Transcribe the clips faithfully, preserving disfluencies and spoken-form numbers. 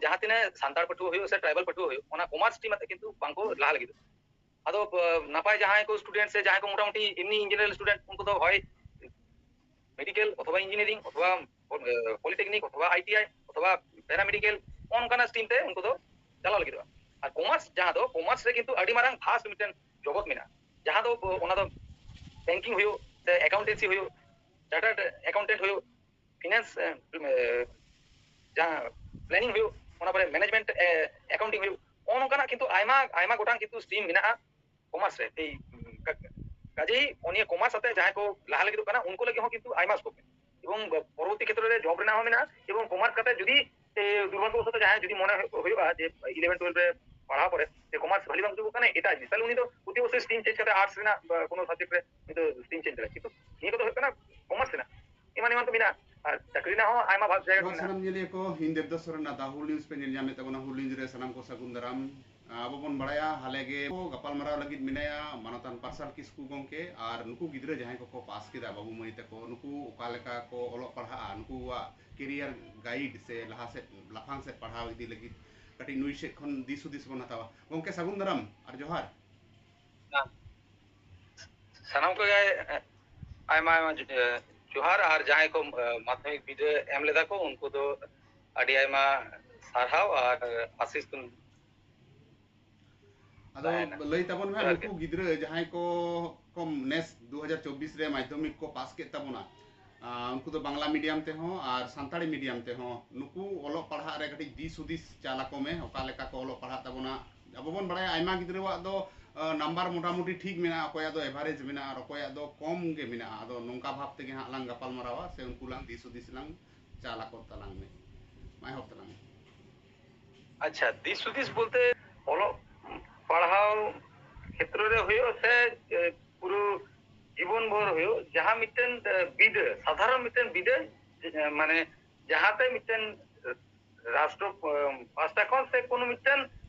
ᱡᱟᱦᱟᱸ ᱛᱤᱱᱟᱹᱜ ᱥᱟᱱᱛᱟᱲ ᱯᱟᱹᱴᱷᱩᱣᱟᱹ ᱦᱩᱭᱩᱜ ᱥᱮ ᱴᱨᱟᱭᱵᱟᱞ ᱯᱟᱹᱴᱷᱩᱣᱟᱹ ᱦᱩᱭᱩᱜ, ᱚᱱᱟ ᱠᱚᱢᱟᱨᱥ ᱥᱴᱨᱤᱢ ᱟᱛᱮ ᱠᱤᱱᱛᱩ ᱵᱟᱝᱠᱚ ᱞᱟᱦᱟ ᱞᱟᱹᱜᱤᱫᱚᱜ᱾ ᱟᱫᱚ ᱱᱟᱯᱟᱭ ᱡᱟᱦᱟᱸᱭ ᱠᱚ ᱥᱴᱩᱰᱮᱱᱴ ᱥᱮ ᱡᱟᱦᱟᱸᱭ ᱠᱚ ᱢᱚᱴᱟᱢᱩᱴᱤ ᱮᱢᱱᱤ ᱤᱧᱡᱤᱱᱤᱭᱟᱨᱤᱝ ᱥᱴᱩᱰᱮᱱᱴ, ᱩᱱᱠᱩ ᱫᱚ ᱦᱚᱭ ᱢᱮᱰᱤᱠᱮᱞ ᱚᱛᱷᱚᱵᱟ ᱤᱧᱡᱤᱱᱤᱭᱟᱨᱤᱝ ᱚᱛᱷᱚᱵᱟ ᱯᱚᱞᱤᱴᱮᱠᱱᱤᱠ ᱚᱛᱷᱚᱵᱟ ᱟᱭᱴᱤᱟᱭ ᱚᱛᱷᱚᱵᱟ ᱯᱮᱨᱟᱢᱮᱰᱤᱠᱮᱞ, ᱚᱱᱠᱟᱱᱟᱜ ᱥᱴᱨᱤᱢ ᱛᱮ ᱩᱱᱠᱩ ᱫᱚ ᱪᱟᱞᱟᱣ ᱞᱟᱹᱜᱤᱫᱚᱜᱼᱟ᱾ ᱟᱨ ᱠᱚᱢᱟᱨᱥ, ᱡᱟᱦᱟᱸ ᱫᱚ ᱠᱚᱢᱟᱨᱥ ᱨᱮ ᱠᱤᱱᱛᱩ ᱟᱹᱰᱤ ᱢᱟᱨᱟᱝ ᱵᱷᱟᱥᱴ ᱢᱤᱫᱴᱮᱱ ᱡᱚᱜᱚᱛ ᱢᱮᱱᱟᱜᱼᱟ, ᱡᱟᱦᱟᱸ ᱫᱚ ᱚᱱᱟ ᱫᱚ ᱵᱮᱝᱠᱤᱝ ᱦᱩᱭᱩᱜ ᱥᱮ ᱮᱠᱟᱣᱩᱱᱴᱮᱱᱥᱤ ᱦᱩᱭᱩᱜ, ᱪᱟᱨᱴᱟᱨᱰ ᱮᱠᱟᱣᱩᱱᱴᱮᱱᱴ ᱦᱩᱭᱩᱜ, ᱯᱷᱤᱱᱟᱱᱥ, ᱡᱟᱦᱟᱸ ᱯᱞᱮᱱᱤᱝ ᱦᱩᱭᱩᱜ, ᱚᱱᱟ ᱯᱚᱨᱮ ᱢᱮᱱᱮᱡᱽᱢᱮᱱᱴ ᱮᱠᱟᱣᱩᱱᱴᱤᱝ ᱦᱩᱭᱩᱜ, ᱱᱚᱜᱼᱚ ᱱᱚᱝᱠᱟᱱᱟᱜ ᱠᱤᱱᱛᱩ ᱟᱭᱢᱟ ᱟᱭᱢᱟ ᱜᱚᱴᱟᱝ ᱠᱤᱱᱛᱩ ᱥᱴᱨᱤᱢ ᱢᱮᱱᱟᱜᱼᱟ ᱠᱚᱢᱟᱨᱥ ᱨᱮ᱾ ᱮᱭ ᱠᱟᱡᱮᱭ ᱱᱤᱭᱟᱹ ᱠᱚᱢᱟᱨᱥ ᱟᱛᱮ ᱡᱟᱦᱟᱸᱭ ᱠᱚ ᱞᱟᱦᱟ ᱞᱟᱹᱜᱤᱫᱚᱜ ᱠᱟᱱᱟ, ᱩᱱᱠᱩ ᱞᱟᱹᱜᱤᱫ ᱦᱚᱸ ᱠᱤᱱᱛᱩ ᱟᱭᱢᱟ ᱥᱠᱳᱯ ᱢᱮᱱᱟᱜᱼᱟ, ᱮᱵᱚᱝ ᱯᱚᱨᱚᱵᱚᱨᱛᱤ ᱠᱷᱮᱛᱨᱚ ᱨᱮ ᱡᱚᱵ ᱨᱮᱱᱟᱜ ᱦᱚᱸ ᱢᱮᱱᱟᱜᱼᱟ᱾ ᱮᱵᱚᱝ ᱠᱚᱢᱟᱨᱥ ᱠᱟᱛᱮ ᱡᱩᱫᱤ ᱮ, ᱫᱩᱨᱵᱷᱟᱜᱽᱜᱚᱵᱚᱥᱚᱛᱚ ᱡᱟᱦᱟᱸᱭ ᱡᱩᱫᱤ ᱢᱚᱱᱮ ᱦᱩᱭᱩᱜᱼᱟ ᱡᱮ ᱤᱞᱮᱵᱷᱮᱱ ᱴᱩᱭᱮᱞᱵᱷ ᱨᱮ ᱯᱟᱲᱦᱟᱣ ᱯᱚᱨᱮ ᱡᱮ ᱠᱚᱢᱟᱨᱥ ᱵᱷᱟᱞᱤ ᱵᱟᱝ ᱵᱩᱡᱩᱜᱚᱜ ᱠᱟᱱᱟ, ᱮᱴᱟᱜ ᱡᱤᱱᱤᱥ, ᱛᱟᱦᱞᱮ ᱩᱱᱤ ᱫᱚ ᱚᱛᱤ ᱚᱵᱚᱥᱥᱳᱭ ᱥᱴᱨᱤᱢ ᱪᱮᱧᱡᱽ ᱠᱟᱛᱮ ᱟᱨᱴᱥ ᱨᱮᱱᱟᱜ ᱵᱟ ᱠᱳᱱᱳ ᱥᱟᱵᱡᱮᱠᱴ ᱨᱮ ᱩᱱᱤ ᱫᱚ ᱥᱴᱨᱤᱢ ᱪᱮᱧᱡᱽ ᱫᱟᱲᱮᱭᱟᱜᱼᱟ᱾ ᱠᱤᱱᱛᱩ ᱱᱤᱭᱟᱹ ᱠᱚᱫᱚ ᱦᱩᱭᱩᱜ ᱠᱟᱱᱟ ᱠᱚᱢᱟᱨᱥ ᱨᱮᱱᱟᱜ, ᱮᱢᱟᱱ ᱮᱢᱟᱱ ᱠᱚ ᱢᱮᱱᱟᱜᱼᱟ᱾ ᱟᱨ ᱪᱟᱹᱠᱨᱤ ᱨᱮᱱᱟᱜ ᱦᱚᱸ ᱟᱭᱢᱟ ᱵᱷᱟᱜᱽ ᱡᱟᱭᱜᱟ ᱱᱚᱣᱟ ᱢᱮᱱᱟᱜᱼᱟ᱾ ᱥᱟᱱᱟᱢ ᱧᱮᱞᱤᱭᱟᱹ ᱠᱚ, ᱤᱧ ᱫᱮᱵᱽᱫᱟᱥ ᱥᱚᱨᱮᱱ ᱟᱜ ᱫᱟ ᱦᱩᱞ ᱱᱤᱭᱩᱡᱽ ᱯᱮ ᱧᱮᱞ ᱧᱟᱢᱮᱫ ᱛᱟᱵᱚᱱᱟ᱾ ᱦᱩᱞ ᱱᱤᱭᱩᱡᱽ ᱨᱮ ᱥᱟᱱᱟᱢ ᱠᱚ ᱥᱟᱹᱜᱩᱱ ᱫᱟᱨᱟᱢ᱾ ᱟᱵᱚ ᱵᱚᱱ ᱵᱟᱲᱟᱭᱟ, ᱦᱟᱞᱮ ᱜᱮ ᱜᱟᱯᱟᱞ ᱢᱟᱨᱟᱣ ᱞᱟᱹᱜᱤᱫ ᱢᱮᱱᱟᱭᱟ ᱢᱟᱱᱚᱛᱟᱱ ᱯᱟᱨᱥᱟᱞ ᱠᱤᱥᱠᱩ ᱜᱚᱢᱠᱮ ᱟᱨ ᱱᱩᱠᱩ ᱜᱤᱫᱽᱨᱟᱹ ᱡᱟᱦᱟᱸᱭ ᱠᱚᱠᱚ ᱯᱟᱥ ᱠᱮᱫᱟ, ᱵᱟᱹᱵᱩ ᱢᱟᱹᱭ ᱛᱟᱠᱚ, ᱱᱩᱠᱩ ᱚᱠᱟ ᱞᱮᱠᱟ ᱠᱚ ᱚᱞᱚᱜ ᱯᱟᱲᱦᱟᱜᱼᱟ, ᱱᱩᱠᱩᱣᱟᱜ ᱠᱮᱨᱤᱭᱟᱨ ᱜᱟᱭᱤᱰ ᱥᱮ ᱞᱟᱦᱟ ᱥᱮᱫ, ᱞᱟᱯᱷᱟᱝ ᱥᱮᱫ ᱯᱟᱲᱦᱟᱣ ᱤᱫᱤ ᱞᱟᱹᱜᱤᱫ ᱠᱟᱹᱴᱤᱡ ᱱᱩᱭ ᱥᱮᱫ ᱠᱷᱚᱱ ᱫᱤᱥ ᱦᱩᱫᱤᱥ ᱵᱚᱱ ᱦᱟᱛᱟᱣᱟ᱾ ᱜᱚᱢᱠᱮ, ᱥᱟᱹᱜᱩᱱ ᱫᱟᱨᱟᱢ ᱟᱨ ᱡᱚᱦᱟᱨ᱾ ᱥᱟᱱᱟᱢ ᱠᱚᱜᱮ ᱟᱭᱢᱟ ᱟᱭᱢᱟ ᱡᱚᱦᱟᱨ, ᱟᱨ ᱡᱟᱦᱟᱸᱭ ᱠᱚ ᱢᱟᱫᱽᱫᱷᱚᱢᱤᱠ ᱵᱤᱰᱟᱹᱣ ᱮᱢ ᱞᱮᱫᱟ ᱠᱚ, ᱩᱱᱠᱩ ᱫᱚ ᱟᱹᱰᱤ ᱟᱭᱢᱟ ᱥᱟᱨᱦᱟᱣ ᱟᱨ ᱟᱥᱤᱥ ᱠᱚ ᱟᱫᱚ ᱛᱟᱦᱮᱱᱟ᱾ ᱞᱟᱹᱭ ᱛᱟᱵᱚᱱ ᱢᱮ, ᱡᱚᱦᱟᱨ ᱜᱮ᱾ ᱱᱩᱠᱩ ᱜᱤᱫᱽᱨᱟᱹ ᱡᱟᱦᱟᱸᱭ ᱠᱚ, ᱠᱚ ᱱᱮᱥ ᱫᱩ ᱦᱟᱡᱟᱨ ᱪᱚᱵᱵᱤᱥ ᱨᱮ ᱢᱟᱫᱽᱫᱷᱚᱢᱤᱠ ᱠᱚ ᱯᱟᱥ ᱠᱮᱫ ᱛᱟᱵᱚᱱᱟ, ᱟᱸ, ᱩᱱᱠᱩ ᱫᱚ ᱵᱟᱝᱞᱟ ᱢᱤᱰᱤᱭᱟᱢ ᱛᱮᱦᱚᱸ ᱟᱨ ᱥᱟᱱᱛᱟᱲᱤ ᱢᱤᱰᱤᱭᱟᱢ ᱛᱮᱦᱚᱸ, ᱱᱩᱠᱩ ᱚᱞᱚᱜ ᱯᱟᱲᱦᱟᱜ ᱨᱮ ᱠᱟᱹᱴᱤᱡ ᱫᱤᱥ ᱦᱩᱫᱤᱥ ᱪᱟᱞ ᱟᱠᱚ ᱢᱮ, ᱚᱠᱟ ᱞᱮᱠᱟ ᱠᱚ ᱚᱞᱚᱜ ᱯᱟᱲᱦᱟᱜ ᱛᱟᱵᱚᱱᱟ᱾ ᱟᱵᱚ ᱵᱚᱱ ᱵᱟᱲᱟᱭᱟ, ᱟᱭᱢᱟ ᱜᱤᱫᱽᱨᱟᱹᱣᱟᱜ ᱫᱚ, ᱟᱸ, ᱱᱟᱢᱵᱟᱨ ᱢᱚᱴᱟᱢᱩᱴᱤ ᱴᱷᱤᱠ ᱢᱮᱱᱟᱜᱼᱟ, ᱚᱠᱚᱭᱟᱜ ᱫᱚ ᱮᱵᱷᱟᱨᱮᱡᱽ ᱢᱮᱱᱟᱜᱼᱟ ᱟᱨ ᱚᱠᱚᱭᱟᱜ ᱫᱚ ᱠᱚᱢ ᱜᱮ ᱢᱮᱱᱟᱜᱼᱟ᱾ ᱟᱫᱚ ᱱᱚᱝᱠᱟ ᱵᱷᱟᱵᱽ ᱛᱮᱜᱮ ᱦᱟᱸᱜ ᱞᱟᱝ ᱜᱟᱯᱟᱞ ᱢᱟᱨᱟᱣᱟ, ᱥᱮ ᱩᱱᱠᱩ ᱞᱟᱝ ᱫᱤᱥ ᱦᱩᱫᱤᱥ ᱞᱟᱝ ᱪᱟᱞ ᱟᱠᱚ ᱛᱟᱞᱟᱝ ᱢᱮ᱾ ᱢᱟ ᱮᱦᱚᱵ ᱛᱟᱞᱟᱝ ᱢᱮ᱾ ᱟᱪᱪᱷᱟ, ᱫᱤᱥ ᱦᱩᱫᱤᱥ ᱵᱚᱞᱛᱮ ᱚᱞᱚᱜ ᱯᱟᱲᱦᱟᱣ ᱠᱷᱮᱛᱨᱚ ᱨᱮ ᱦᱩᱭᱩᱜ ᱥᱮ, ᱮ, ᱯᱩᱨᱟᱹ ᱡᱤᱵᱚᱱ ᱵᱷᱳᱨ ᱦᱩᱭᱩᱜ, ᱡᱟᱦᱟᱸ ᱢᱤᱫᱴᱮᱱ, ᱮ, ᱵᱤᱫᱟᱹ, ᱥᱟᱫᱷᱟᱨᱚᱱ ᱢᱤᱫᱴᱮᱱ ᱵᱤᱫᱟᱹ, ᱮ, ᱢᱟᱱᱮ ᱡᱟᱦᱟᱸᱛᱮ ᱢᱤᱫᱴᱮᱱ ᱨᱟᱥᱴᱨᱚ, ᱮ, ᱯᱟᱦᱴᱟ ᱠᱷᱚᱱ ᱥᱮ ᱠᱳᱱᱳ ᱢᱤᱫᱴᱮᱱ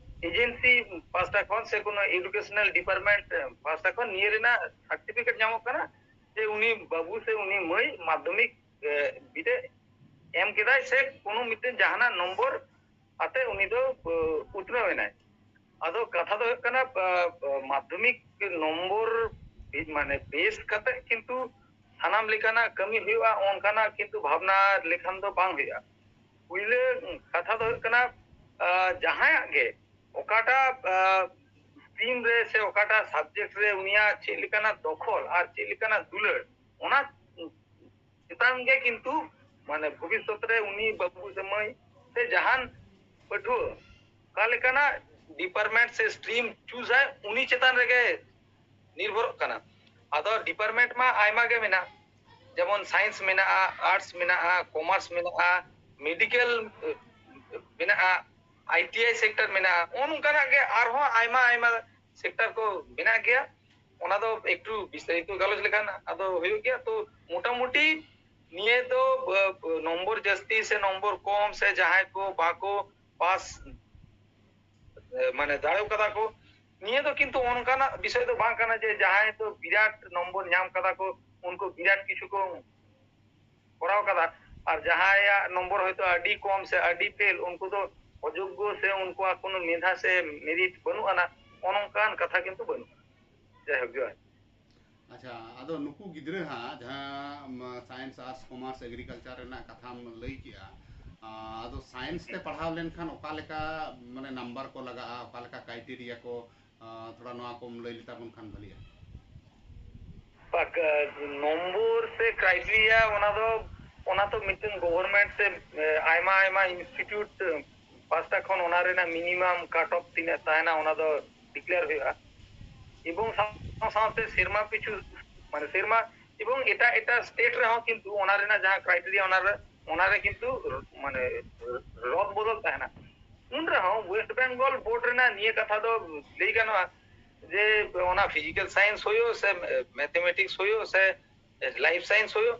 ᱮᱡᱮᱱᱥᱤ ᱯᱟᱦᱴᱟ ᱠᱷᱚᱱ ᱥᱮ ᱠᱳᱱᱳ ᱮᱰᱩᱠᱮᱥᱚᱱᱟᱞ ᱰᱤᱯᱟᱨᱴᱢᱮᱱᱴ, ᱮ, ᱯᱟᱦᱴᱟ ᱠᱷᱚᱱ ᱱᱤᱭᱟᱹ ᱨᱮᱱᱟᱜ ᱥᱟᱨᱴᱤᱯᱷᱤᱠᱮᱴ ᱧᱟᱢᱚᱜ ᱠᱟᱱᱟ ᱡᱮ ᱩᱱᱤ ᱵᱟᱹᱵᱩ ᱥᱮ ᱩᱱᱤ ᱢᱟᱹᱭ ᱢᱟᱫᱽᱫᱷᱚᱢᱤᱠ, ᱮ, ᱵᱤᱫᱟᱹ ᱮᱢ ᱠᱮᱫᱟᱭ ᱥᱮ ᱠᱳᱱᱳ ᱢᱤᱫᱴᱮᱱ ᱡᱟᱦᱟᱱᱟᱜ ᱱᱚᱢᱵᱚᱨ ᱟᱛᱮ ᱩᱱᱤ ᱫᱚ ᱩᱛᱱᱟᱹᱣ ᱮᱱᱟᱭ᱾ ᱟᱫᱚ ᱠᱟᱛᱷᱟ ᱫᱚ ᱦᱩᱭᱩᱜ ᱠᱟᱱᱟ, ᱢᱟᱫᱽᱫᱷᱚᱢᱤᱠ ᱱᱚᱢᱵᱚᱨ ᱢᱟᱱᱮ ᱵᱮᱥ ᱠᱟᱛᱮ ᱠᱤᱱᱛᱩ ᱥᱟᱱᱟᱢ ᱞᱮᱠᱟᱱᱟᱜ ᱠᱟᱹᱢᱤ ᱦᱩᱭᱩᱜᱼᱟ, ᱚᱱᱠᱟᱱᱟᱜ ᱠᱤᱱᱛᱩ ᱵᱷᱟᱵᱽᱱᱟ ᱞᱮᱠᱷᱟᱱ ᱫᱚ ᱵᱟᱝ ᱦᱩᱭᱩᱜᱼᱟ᱾ ᱯᱩᱭᱞᱟᱹ ᱠᱟᱛᱷᱟ ᱫᱚ ᱦᱩᱭᱩᱜ ᱠᱟᱱᱟ, ᱡᱟᱦᱟᱸᱭᱟᱜ ᱜᱮ ᱚᱠᱟᱴᱟᱜ ᱥᱴᱨᱤᱢ ᱨᱮ ᱥᱮ ᱚᱠᱟᱴᱟᱜ ᱥᱟᱵᱡᱮᱠᱴ ᱨᱮ ᱩᱱᱤᱭᱟᱜ ᱪᱮᱫ ᱞᱮᱠᱟᱱᱟᱜ ᱫᱚᱠᱷᱚᱞ ᱟᱨ ᱪᱮᱫ ᱞᱮᱠᱟᱱᱟᱜ ᱫᱩᱞᱟᱹᱲ, ᱚᱱᱟ ᱪᱮᱛᱟᱱ ᱜᱮ ᱠᱤᱱᱛᱩ ᱢᱟᱱᱮ ᱵᱷᱚᱵᱤᱥᱥᱚᱛ ᱨᱮ ᱩᱱᱤ ᱵᱟᱹᱵᱩ ᱥᱮ ᱢᱟᱹᱭ ᱥᱮ ᱡᱟᱦᱟᱱ ᱯᱟᱹᱴᱷᱩᱣᱟᱹ ᱚᱠᱟ ᱞᱮᱠᱟᱱᱟᱜ ᱰᱤᱯᱟᱨᱴᱢᱮᱱᱴ ᱥᱮ ᱥᱴᱨᱤᱢ ᱪᱩᱡᱟᱭ, ᱩᱱᱤ ᱪᱮᱛᱟᱱ ᱨᱮᱜᱮ ᱱᱤᱨᱵᱷᱚᱨᱚᱜ ᱠᱟᱱᱟ᱾ ᱟᱫᱚ ᱰᱤᱯᱟᱨᱴᱢᱮᱱᱴ ᱢᱟ ᱟᱭᱢᱟ ᱜᱮ ᱢᱮᱱᱟᱜ, ᱡᱮᱢᱚᱱ ᱥᱟᱭᱮᱱᱥ ᱢᱮᱱᱟᱜᱼᱟ, ᱟᱨᱴᱥ ᱢᱮᱱᱟᱜᱼᱟ, ᱠᱚᱢᱟᱨᱥ ᱢᱮᱱᱟᱜᱼᱟ, ᱢᱮᱰᱤᱠᱮᱞ ᱢᱮᱱᱟᱜᱼᱟ, ᱟᱭ ᱴᱤ ᱟᱭ ᱥᱮᱠᱴᱚᱨ ᱢᱮᱱᱟᱜᱼᱟ, ᱱᱚᱜᱼᱚ ᱱᱚᱝᱠᱟᱱᱟᱜ ᱜᱮ ᱟᱨᱦᱚᱸ ᱟᱭᱢᱟ ᱟᱭᱢᱟ ᱥᱮᱠᱴᱚᱨ ᱠᱚ ᱢᱮᱱᱟᱜ ᱜᱮᱭᱟ᱾ ᱚᱱᱟ ᱫᱚ ᱮᱠᱴᱩ ᱵᱤᱥᱛᱟᱨᱤᱛᱚ ᱜᱟᱞᱚᱪ ᱞᱮᱠᱷᱟᱱ ᱟᱫᱚ ᱦᱩᱭᱩᱜ ᱜᱮᱭᱟ᱾ ᱛᱚ ᱢᱚᱴᱟᱢᱩᱴᱤ ᱱᱤᱭᱟᱹ ᱫᱚ ᱱᱚᱢᱵᱚᱨ ᱡᱟᱹᱥᱛᱤ ᱥᱮ ᱱᱚᱢᱵᱚᱨ ᱠᱚᱢ ᱥᱮ ᱡᱟᱦᱟᱸᱭ ᱠᱚ ᱵᱟᱠᱚ ᱯᱟᱥ ᱢᱟᱱᱮ ᱫᱟᱲᱮ ᱠᱟᱫᱟ ᱠᱚ, ᱱᱤᱭᱟᱹ ᱫᱚ ᱠᱤᱱᱛᱩ ᱚᱱᱠᱟᱱᱟᱜ ᱵᱤᱥᱚᱭ ᱫᱚ ᱵᱟᱝ ᱠᱟᱱᱟ ᱡᱮ ᱡᱟᱦᱟᱸᱭ ᱫᱚ ᱵᱤᱨᱟᱴ ᱱᱚᱢᱵᱚᱨ ᱧᱟᱢ ᱠᱟᱫᱟ ᱠᱚ, ᱩᱱᱠᱩ ᱵᱤᱨᱟᱴ ᱠᱤᱪᱷᱩ ᱠᱚ ᱠᱚᱨᱟᱣ ᱠᱟᱫᱟ, ᱟᱨ ᱡᱟᱦᱟᱸᱭᱟᱜ ᱱᱚᱢᱵᱚᱨ ᱦᱚᱭᱛᱳ ᱟᱹᱰᱤ ᱠᱚᱢ ᱥᱮ ᱟᱹᱰᱤ ᱯᱷᱮᱞ, ᱩᱱᱠᱩ ᱫᱚ ᱚᱡᱳᱜᱽᱜᱚ ᱥᱮ ᱩᱱᱠᱩᱣᱟᱜ ᱠᱳᱱᱳ ᱢᱮᱫᱷᱟ ᱥᱮ ᱢᱮᱨᱤᱴ ᱵᱟᱹᱱᱩᱜ ᱟᱱᱟ, ᱚᱱᱠᱟᱱ ᱠᱟᱛᱷᱟ ᱠᱤᱱᱛᱩ ᱵᱟᱹᱱᱩᱜᱼᱟ᱾ ᱡᱟᱭᱦᱳᱠ, ᱡᱚᱦᱟᱨ᱾ ᱟᱪᱪᱷᱟ, ᱟᱫᱚ ᱱᱩᱠᱩ ᱜᱤᱫᱽᱨᱟᱹ ᱦᱟᱸᱜ ᱡᱟᱦᱟᱸ ᱥᱟᱭᱮᱱᱥ, ᱟᱨᱴᱥ, ᱠᱚᱢᱟᱨᱥ, ᱮᱜᱽᱨᱤᱠᱟᱞᱪᱟᱨ ᱨᱮᱱᱟᱜ ᱠᱟᱛᱷᱟᱢ ᱞᱟᱹᱭ ᱠᱮᱜᱼᱟ, ᱟᱫᱚ ᱥᱟᱭᱮᱱᱥ ᱛᱮ ᱯᱟᱲᱦᱟᱣ ᱞᱮᱱᱠᱷᱟᱱ ᱚᱠᱟ ᱞᱮᱠᱟ ᱢᱟᱱᱮ ᱱᱟᱢᱵᱟᱨ ᱠᱚ ᱞᱟᱜᱟᱜᱼᱟ, ᱚᱠᱟ ᱞᱮᱠᱟ ᱠᱨᱟᱭᱴᱮᱨᱤᱭᱟ ᱠᱚ, ᱛᱷᱚᱲᱟ ᱱᱚᱣᱟ ᱠᱚᱢ ᱞᱟᱹᱭ ᱞᱮᱛᱟ ᱵᱚᱱ ᱠᱷᱟᱱ ᱵᱷᱟᱹᱞᱤᱜᱼᱟ᱾ ᱱᱚᱢᱵᱚᱨ ᱥᱮ ᱠᱨᱟᱭᱴᱮᱨᱤᱭᱟ ᱚᱱᱟ ᱫᱚ, ᱚᱱᱟ ᱛᱚ ᱢᱤᱫᱴᱮᱱ ᱜᱚᱵᱷᱚᱨᱱᱢᱮᱱᱴ ᱥᱮ ᱟᱭᱢᱟ ᱟᱭᱢᱟ ᱤᱱᱥᱴᱤᱴᱤᱭᱩᱴ ᱯᱟᱥᱴᱟ ᱠᱷᱚᱱ ᱚᱱᱟ ᱨᱮᱱᱟᱜ ᱢᱤᱱᱤᱢᱟᱢ ᱠᱟᱴ ᱚᱯᱷ ᱛᱤᱱᱟᱹᱜ ᱛᱟᱦᱮᱱᱟ ᱚᱱᱟ ᱫᱚ ᱰᱤᱠᱞᱮᱭᱟᱨ ᱦᱩᱭᱩᱜᱼᱟ᱾ ᱮᱵᱚᱝ ᱥᱟᱶ ᱥᱟᱶᱛᱮ ᱥᱮᱨᱢᱟ ᱯᱤᱪᱷᱩ ᱢᱟᱱᱮ ᱥᱮᱨᱢᱟ ᱮᱵᱚᱝ ᱮᱴᱟᱜ ᱮᱴᱟᱜ ᱥᱴᱮᱴ ᱨᱮᱦᱚᱸ ᱠᱤᱱᱛᱩ ᱚᱱᱟ ᱨᱮᱱᱟᱜ ᱡᱟᱦᱟᱸ ᱠᱨᱟᱭᱴᱮᱨᱤᱭᱟ ᱚᱱᱟ ᱨᱮ ᱚᱱᱟ ᱨᱮ ᱠᱤᱱᱛᱩ ᱢᱟᱱᱮ ᱨᱚᱫ ᱵᱚᱫᱚᱞ ᱛᱟᱦᱮᱱᱟ᱾ ᱩᱱ ᱨᱮᱦᱚᱸ ᱳᱭᱮᱥᱴ ᱵᱮᱝᱜᱚᱞ ᱵᱳᱨᱰ ᱨᱮᱱᱟᱜ ᱱᱤᱭᱟᱹ ᱠᱟᱛᱷᱟ ᱫᱚ ᱞᱟᱹᱭ ᱜᱟᱱᱚᱜᱼᱟ ᱡᱮ ᱚᱱᱟ ᱯᱷᱤᱡᱤᱠᱮᱞ ᱥᱟᱭᱮᱱᱥ ᱦᱩᱭᱩᱜ ᱥᱮ ᱢᱮᱛᱷᱮᱢᱮᱴᱤᱠᱥ ᱦᱩᱭᱩᱜ ᱥᱮ ᱞᱟᱭᱤᱯᱷ ᱥᱟᱭᱮᱱᱥ ᱦᱩᱭᱩᱜ,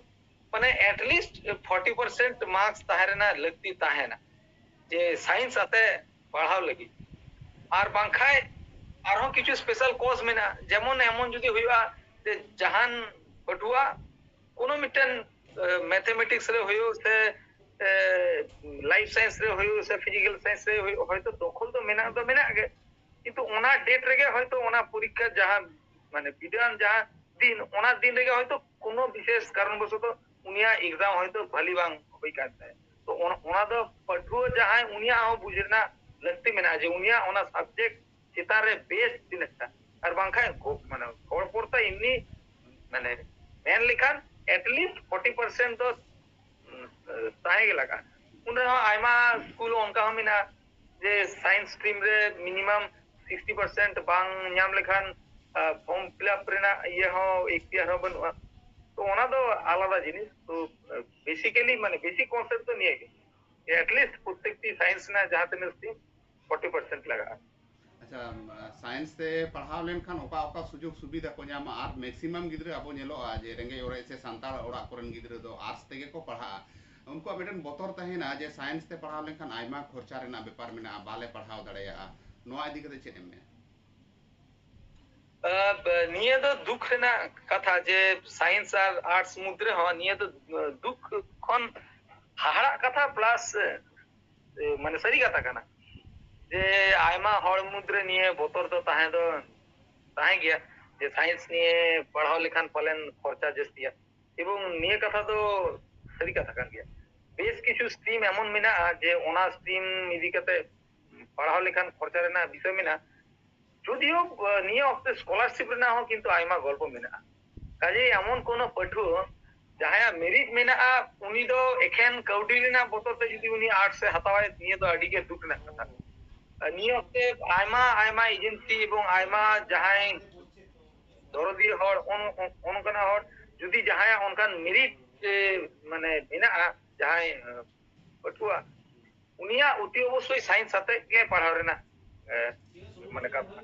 ᱢᱟᱱᱮ ᱮᱴᱞᱤᱥᱴ ᱯᱷᱳᱨᱴᱤ ᱯᱟᱨᱥᱮᱱᱴ ᱢᱟᱨᱠᱥ ᱛᱟᱦᱮᱸ ᱨᱮᱱᱟᱜ ᱞᱟᱹᱠᱛᱤ ᱛᱟᱦᱮᱱᱟ ᱡᱮ ᱥᱟᱭᱮᱱᱥ ᱟᱛᱮ ᱯᱟᱲᱦᱟᱣ ᱞᱟᱹᱜᱤᱫ᱾ ᱟᱨ ᱵᱟᱝᱠᱷᱟᱡ ᱟᱨᱦᱚᱸ ᱠᱤᱪᱷᱩ ᱥᱯᱮᱥᱟᱞ ᱠᱳᱨᱥ ᱢᱮᱱᱟᱜᱼᱟ, ᱡᱮᱢᱚᱱ ᱮᱢᱚᱱ ᱡᱩᱫᱤ ᱦᱩᱭᱩᱜᱼᱟ ᱡᱮ ᱡᱟᱦᱟᱱ ᱯᱟᱹᱴᱷᱩᱣᱟᱹ ᱠᱳᱱᱳ ᱢᱤᱫᱴᱮᱱ ᱢᱮᱛᱷᱮᱢᱮᱴᱤᱠᱥ ᱨᱮ ᱦᱩᱭᱩᱜ ᱥᱮ ᱞᱟᱭᱤᱯᱷ ᱥᱟᱭᱮᱱᱥ ᱨᱮ ᱦᱩᱭᱩᱜ ᱥᱮ ᱯᱷᱤᱡᱤᱠᱮᱞ ᱥᱟᱭᱮᱱᱥ ᱨᱮ ᱦᱩᱭᱩᱜ, ᱦᱚᱭᱛᱳ ᱫᱚᱠᱷᱚᱞ ᱫᱚ ᱢᱮᱱᱟᱜ ᱫᱚ ᱢᱮᱱᱟᱜ ᱜᱮ, ᱠᱤᱱᱛᱩ ᱚᱱᱟ ᱰᱮᱴ ᱨᱮᱜᱮ ᱦᱚᱭᱛᱳ ᱚᱱᱟ ᱯᱚᱨᱤᱠᱠᱷᱟ ᱡᱟᱦᱟᱸ, ᱢᱟᱱᱮ, ᱵᱤᱰᱟᱹᱣᱟᱱ ᱡᱟᱦᱟᱸ ᱫᱤᱱ, ᱚᱱᱟ ᱫᱤᱱ ᱨᱮᱜᱮ ᱦᱚᱭᱛᱳ ᱠᱳᱱᱳ ᱵᱤᱥᱮᱥ ᱠᱟᱨᱚᱱ ᱵᱚᱥᱚᱛᱚ ᱩᱱᱤᱭᱟᱜ ᱮᱠᱡᱟᱢ ᱦᱚᱭᱛᱳ ᱵᱷᱟᱞᱤ ᱵᱟᱝ ᱦᱩᱭ ᱠᱟᱱ ᱛᱟᱭᱟ᱾ ᱛᱚ ᱚᱱᱟ, ᱚᱱᱟ ᱫᱚ ᱯᱟᱹᱴᱷᱩᱣᱟᱹ ᱡᱟᱦᱟᱸᱭ, ᱩᱱᱤᱭᱟᱜ ᱦᱚᱸ ᱵᱩᱡᱽ ᱨᱮᱱᱟᱜ ᱞᱟᱹᱠᱛᱤ ᱢᱮᱱᱟᱜᱼᱟ ᱡᱮ ᱩᱱᱤᱭᱟᱜ ᱚᱱᱟ ᱥᱟᱵᱡᱮᱠᱴ ᱪᱮᱛᱟᱱ ᱨᱮ ᱵᱮᱥ ᱛᱤᱱᱟᱹᱜ ᱴᱟ᱾ ᱟᱨ ᱵᱟᱝᱠᱷᱟᱱ ᱜᱚ-, ᱢᱟᱱᱮ, ᱦᱚᱲ ᱯᱚᱨᱛᱟ ᱮᱢᱱᱤ, ᱢᱟᱱᱮ, ᱢᱮᱱ ᱞᱮᱠᱷᱟᱱ at least forty percent ᱫᱚ, ᱩᱸ, ᱛᱟᱦᱮᱸ ᱜᱮ ᱞᱟᱜᱟᱜᱼᱟ᱾ ᱩᱱ ᱨᱮᱦᱚᱸ ᱟᱭᱢᱟ ᱥᱠᱩᱞ ᱚᱱᱠᱟ ᱦᱚᱸ ᱢᱮᱱᱟᱜᱼᱟ ᱡᱮ ᱥᱟᱭᱮᱱᱥ ᱥᱴᱨᱤᱢ ᱨᱮ ᱢᱤᱱᱤᱢᱟᱢ ᱥᱤᱠᱥᱴᱤ ᱯᱟᱨᱥᱮᱱᱴ ᱵᱟᱝ ᱧᱟᱢ ᱞᱮᱠᱷᱟᱱ, ᱟ, ᱯᱷᱚᱨᱢ ᱯᱷᱤᱞᱟᱯ ᱨᱮᱱᱟᱜ ᱤᱭᱟᱹ ᱦᱚᱸ, ᱮᱠᱛᱤᱭᱟᱨ ᱦᱚᱸ ᱵᱟᱹᱱᱩᱜᱼᱟ᱾ ᱛᱚ ᱚᱱᱟ ᱫᱚ ᱟᱞᱟᱫᱟ ᱡᱤᱱᱤᱥ᱾ ᱛᱚ ᱵᱮᱥᱤᱠᱟᱞᱤ, ᱢᱟᱱᱮ, ᱵᱮᱥᱤᱠ ᱠᱚᱱᱥᱮᱯᱴ ᱫᱚ ᱱᱤᱭᱟᱹ ᱜᱮ, at least ᱯᱨᱚᱛᱮᱠᱴᱤ ᱥᱟᱭᱮᱱᱥ ᱨᱮᱱᱟᱜ ᱡᱟᱦᱟᱸ ᱛᱤᱱᱟᱹᱜ ᱥᱴᱨᱤᱢ, ᱯᱷᱳᱨᱴᱤ ᱯᱟᱨᱥᱮᱱᱴ ᱞᱟᱜᱟᱜᱼᱟ᱾ ᱟᱪᱪᱷᱟ, ᱥᱟᱭᱮᱱᱥ ᱛᱮ ᱯᱟᱲᱦᱟᱣ ᱞᱮᱱᱠᱷᱟᱱ ᱚᱠᱟ ᱚᱠᱟ ᱥᱩᱡᱳᱜᱽ ᱥᱩᱵᱤᱫᱷᱟ ᱠᱚ ᱧᱟᱢᱟ? ᱟᱨ ᱢᱮᱠᱥᱤᱢᱟᱢ ᱜᱤᱫᱽᱨᱟᱹ ᱟᱵᱚ ᱧᱮᱞᱚᱜᱼᱟ ᱡᱮ ᱨᱮᱸᱜᱮᱡ ᱚᱨᱮᱡ ᱥᱮ ᱥᱟᱱᱛᱟᱲ ᱚᱲᱟᱜ ᱠᱚᱨᱮᱱ ᱜᱤᱫᱽᱨᱟᱹ ᱫᱚ ᱟᱨᱴᱥ ᱛᱮᱜᱮ ᱠᱚ ᱯᱟᱲᱦᱟᱜᱼᱟ᱾ ᱩᱱᱠᱩᱣᱟᱜ ᱢᱤᱫᱴᱮᱱ ᱵᱚᱛᱚᱨ ᱛᱟᱦᱮᱱᱟ ᱡᱮ ᱥᱟᱭᱮᱱᱥ ᱛᱮ ᱯᱟᱲᱦᱟᱣ ᱞᱮᱱᱠᱷᱟᱱ ᱟᱭᱢᱟ ᱠᱷᱚᱨᱪᱟ ᱨᱮᱱᱟᱜ ᱵᱮᱯᱟᱨ ᱢᱮᱱᱟᱜᱼᱟ, ᱵᱟᱞᱮ ᱯᱟᱲᱦᱟᱣ ᱫᱟᱲᱮᱭᱟᱜᱼᱟ᱾ ᱱᱚᱣᱟ ᱤᱫᱤ ᱠᱟᱛᱮ ᱪᱮᱫ ᱮᱢ ᱢᱮᱱᱟ? ᱟᱨ ᱱᱤᱭᱟᱹ ᱫᱚ ᱫᱩᱠ ᱨᱮᱱᱟᱜ ᱠᱟᱛᱷᱟ ᱡᱮ ᱥᱟᱭᱮᱱᱥ ᱟᱨ ᱟᱨᱴᱥ ᱢᱩᱫᱽ ᱨᱮᱦᱚᱸ ᱱᱤᱭᱟᱹ ᱫᱚ ᱫᱩᱠ ᱠᱷᱚᱱ ᱦᱟᱦᱟᱲᱟᱜ ᱠᱟᱛᱷᱟ ᱯᱞᱟᱥ, ᱢᱟᱱᱮ, ᱥᱟᱹᱨᱤ ᱠᱟᱛᱷᱟ ᱠᱟᱱᱟ ᱡᱮ ᱟᱭᱢᱟ ᱦᱚᱲ ᱢᱩᱫᱽᱨᱮ ᱱᱤᱭᱟᱹ ᱵᱚᱛᱚᱨ ᱫᱚ ᱛᱟᱦᱮᱸ ᱫᱚ ᱛᱟᱦᱮᱸ ᱜᱮᱭᱟ ᱡᱮ ᱥᱟᱭᱮᱱᱥ ᱱᱤᱭᱮ ᱯᱟᱲᱦᱟᱣ ᱞᱮᱠᱷᱟᱱ ᱯᱟᱞᱮᱱ ᱠᱷᱚᱨᱪᱟ ᱡᱟᱹᱥᱛᱤᱭᱟ᱾ ᱮᱵᱚᱝ ᱱᱤᱭᱟᱹ ᱠᱟᱛᱷᱟ ᱫᱚ ᱥᱟᱹᱨᱤ ᱠᱟᱛᱷᱟ ᱠᱟᱱ ᱜᱮᱭᱟ᱾ ᱵᱮᱥ ᱠᱤᱪᱷᱩ ᱥᱴᱨᱤᱢ ᱮᱢᱚᱱ ᱢᱮᱱᱟᱜᱼᱟ ᱡᱮ ᱚᱱᱟ ᱥᱴᱨᱤᱢ ᱤᱫᱤ ᱠᱟᱛᱮ ᱯᱟᱲᱦᱟᱣ ᱞᱮᱠᱷᱟᱱ ᱠᱷᱚᱨᱪᱟ ᱨᱮᱱᱟᱜ ᱵᱤᱥᱚᱭ ᱢᱮᱱᱟᱜᱼᱟ᱾ ᱡᱩᱫᱤᱭᱳ, ᱟᱸ, ᱱᱤᱭᱟᱹ ᱚᱠᱛᱮ ᱥᱠᱚᱞᱟᱨᱥᱤᱯ ᱨᱮᱱᱟᱜ ᱦᱚᱸ ᱠᱤᱱᱛᱩ ᱟᱭᱢᱟ ᱜᱚᱞᱯᱚ ᱢᱮᱱᱟᱜᱼᱟ᱾ ᱠᱟᱡᱮ ᱮᱢᱚᱱ ᱠᱳᱱᱳ ᱯᱟᱹᱴᱷᱩᱣᱟᱹ ᱡᱟᱦᱟᱸᱭᱟᱜ ᱢᱮᱨᱤᱴ ᱢᱮᱱᱟᱜᱼᱟ, ᱩᱱᱤ ᱫᱚ ᱮᱠᱷᱮᱱ ᱠᱟᱹᱣᱰᱤ ᱨᱮᱱᱟᱜ ᱵᱚᱛᱚᱨ ᱛᱮ ᱡᱩᱫᱤ ᱩᱱᱤ ᱟᱨᱴᱥ ᱮ ᱦᱟᱛᱟᱣᱟᱭ, ᱱᱤᱭᱟᱹ ᱫᱚ ᱟᱹᱰᱤ ᱜᱮ ᱫᱩᱠ ᱨᱮᱱᱟᱜ ᱠᱟᱛᱷᱟ᱾ ᱟᱨ ᱱᱤᱭᱟᱹ ᱚᱠᱛᱮ ᱟᱭᱢᱟ ᱟᱭᱢᱟ ᱮᱡᱮᱱᱥᱤ ᱮᱵᱚᱝ ᱟᱭᱢᱟ ᱡᱟᱦᱟᱸᱭ ᱫᱚᱨᱚᱫᱤᱭᱟᱹ ᱦᱚᱲ, ᱚᱱ-, ᱚᱱ-, ᱚᱱᱠᱟᱱᱟᱜ ᱦᱚᱲ ᱡᱩᱫᱤ ᱡᱟᱦᱟᱸᱭᱟᱜ ᱚᱱᱠᱟᱱ ᱢᱮᱨᱤᱴ, ᱮ, ᱢᱟᱱᱮ, ᱢᱮᱱᱟᱜᱼᱟ, ᱡᱟᱦᱟᱸᱭ, ᱮ, ᱯᱟᱹᱴᱷᱩᱣᱟᱹ, ᱩᱱᱤᱭᱟᱜ ᱚᱛᱤ ᱚᱵᱚᱥᱥᱳᱭ ᱥᱟᱭᱮᱱᱥ ᱟᱛᱮ ᱜᱮ ᱯᱟᱲᱦᱟᱣ ᱨᱮᱱᱟᱜ, ᱮ, ᱢᱟᱱᱮ, ᱠᱟᱛᱷᱟ᱾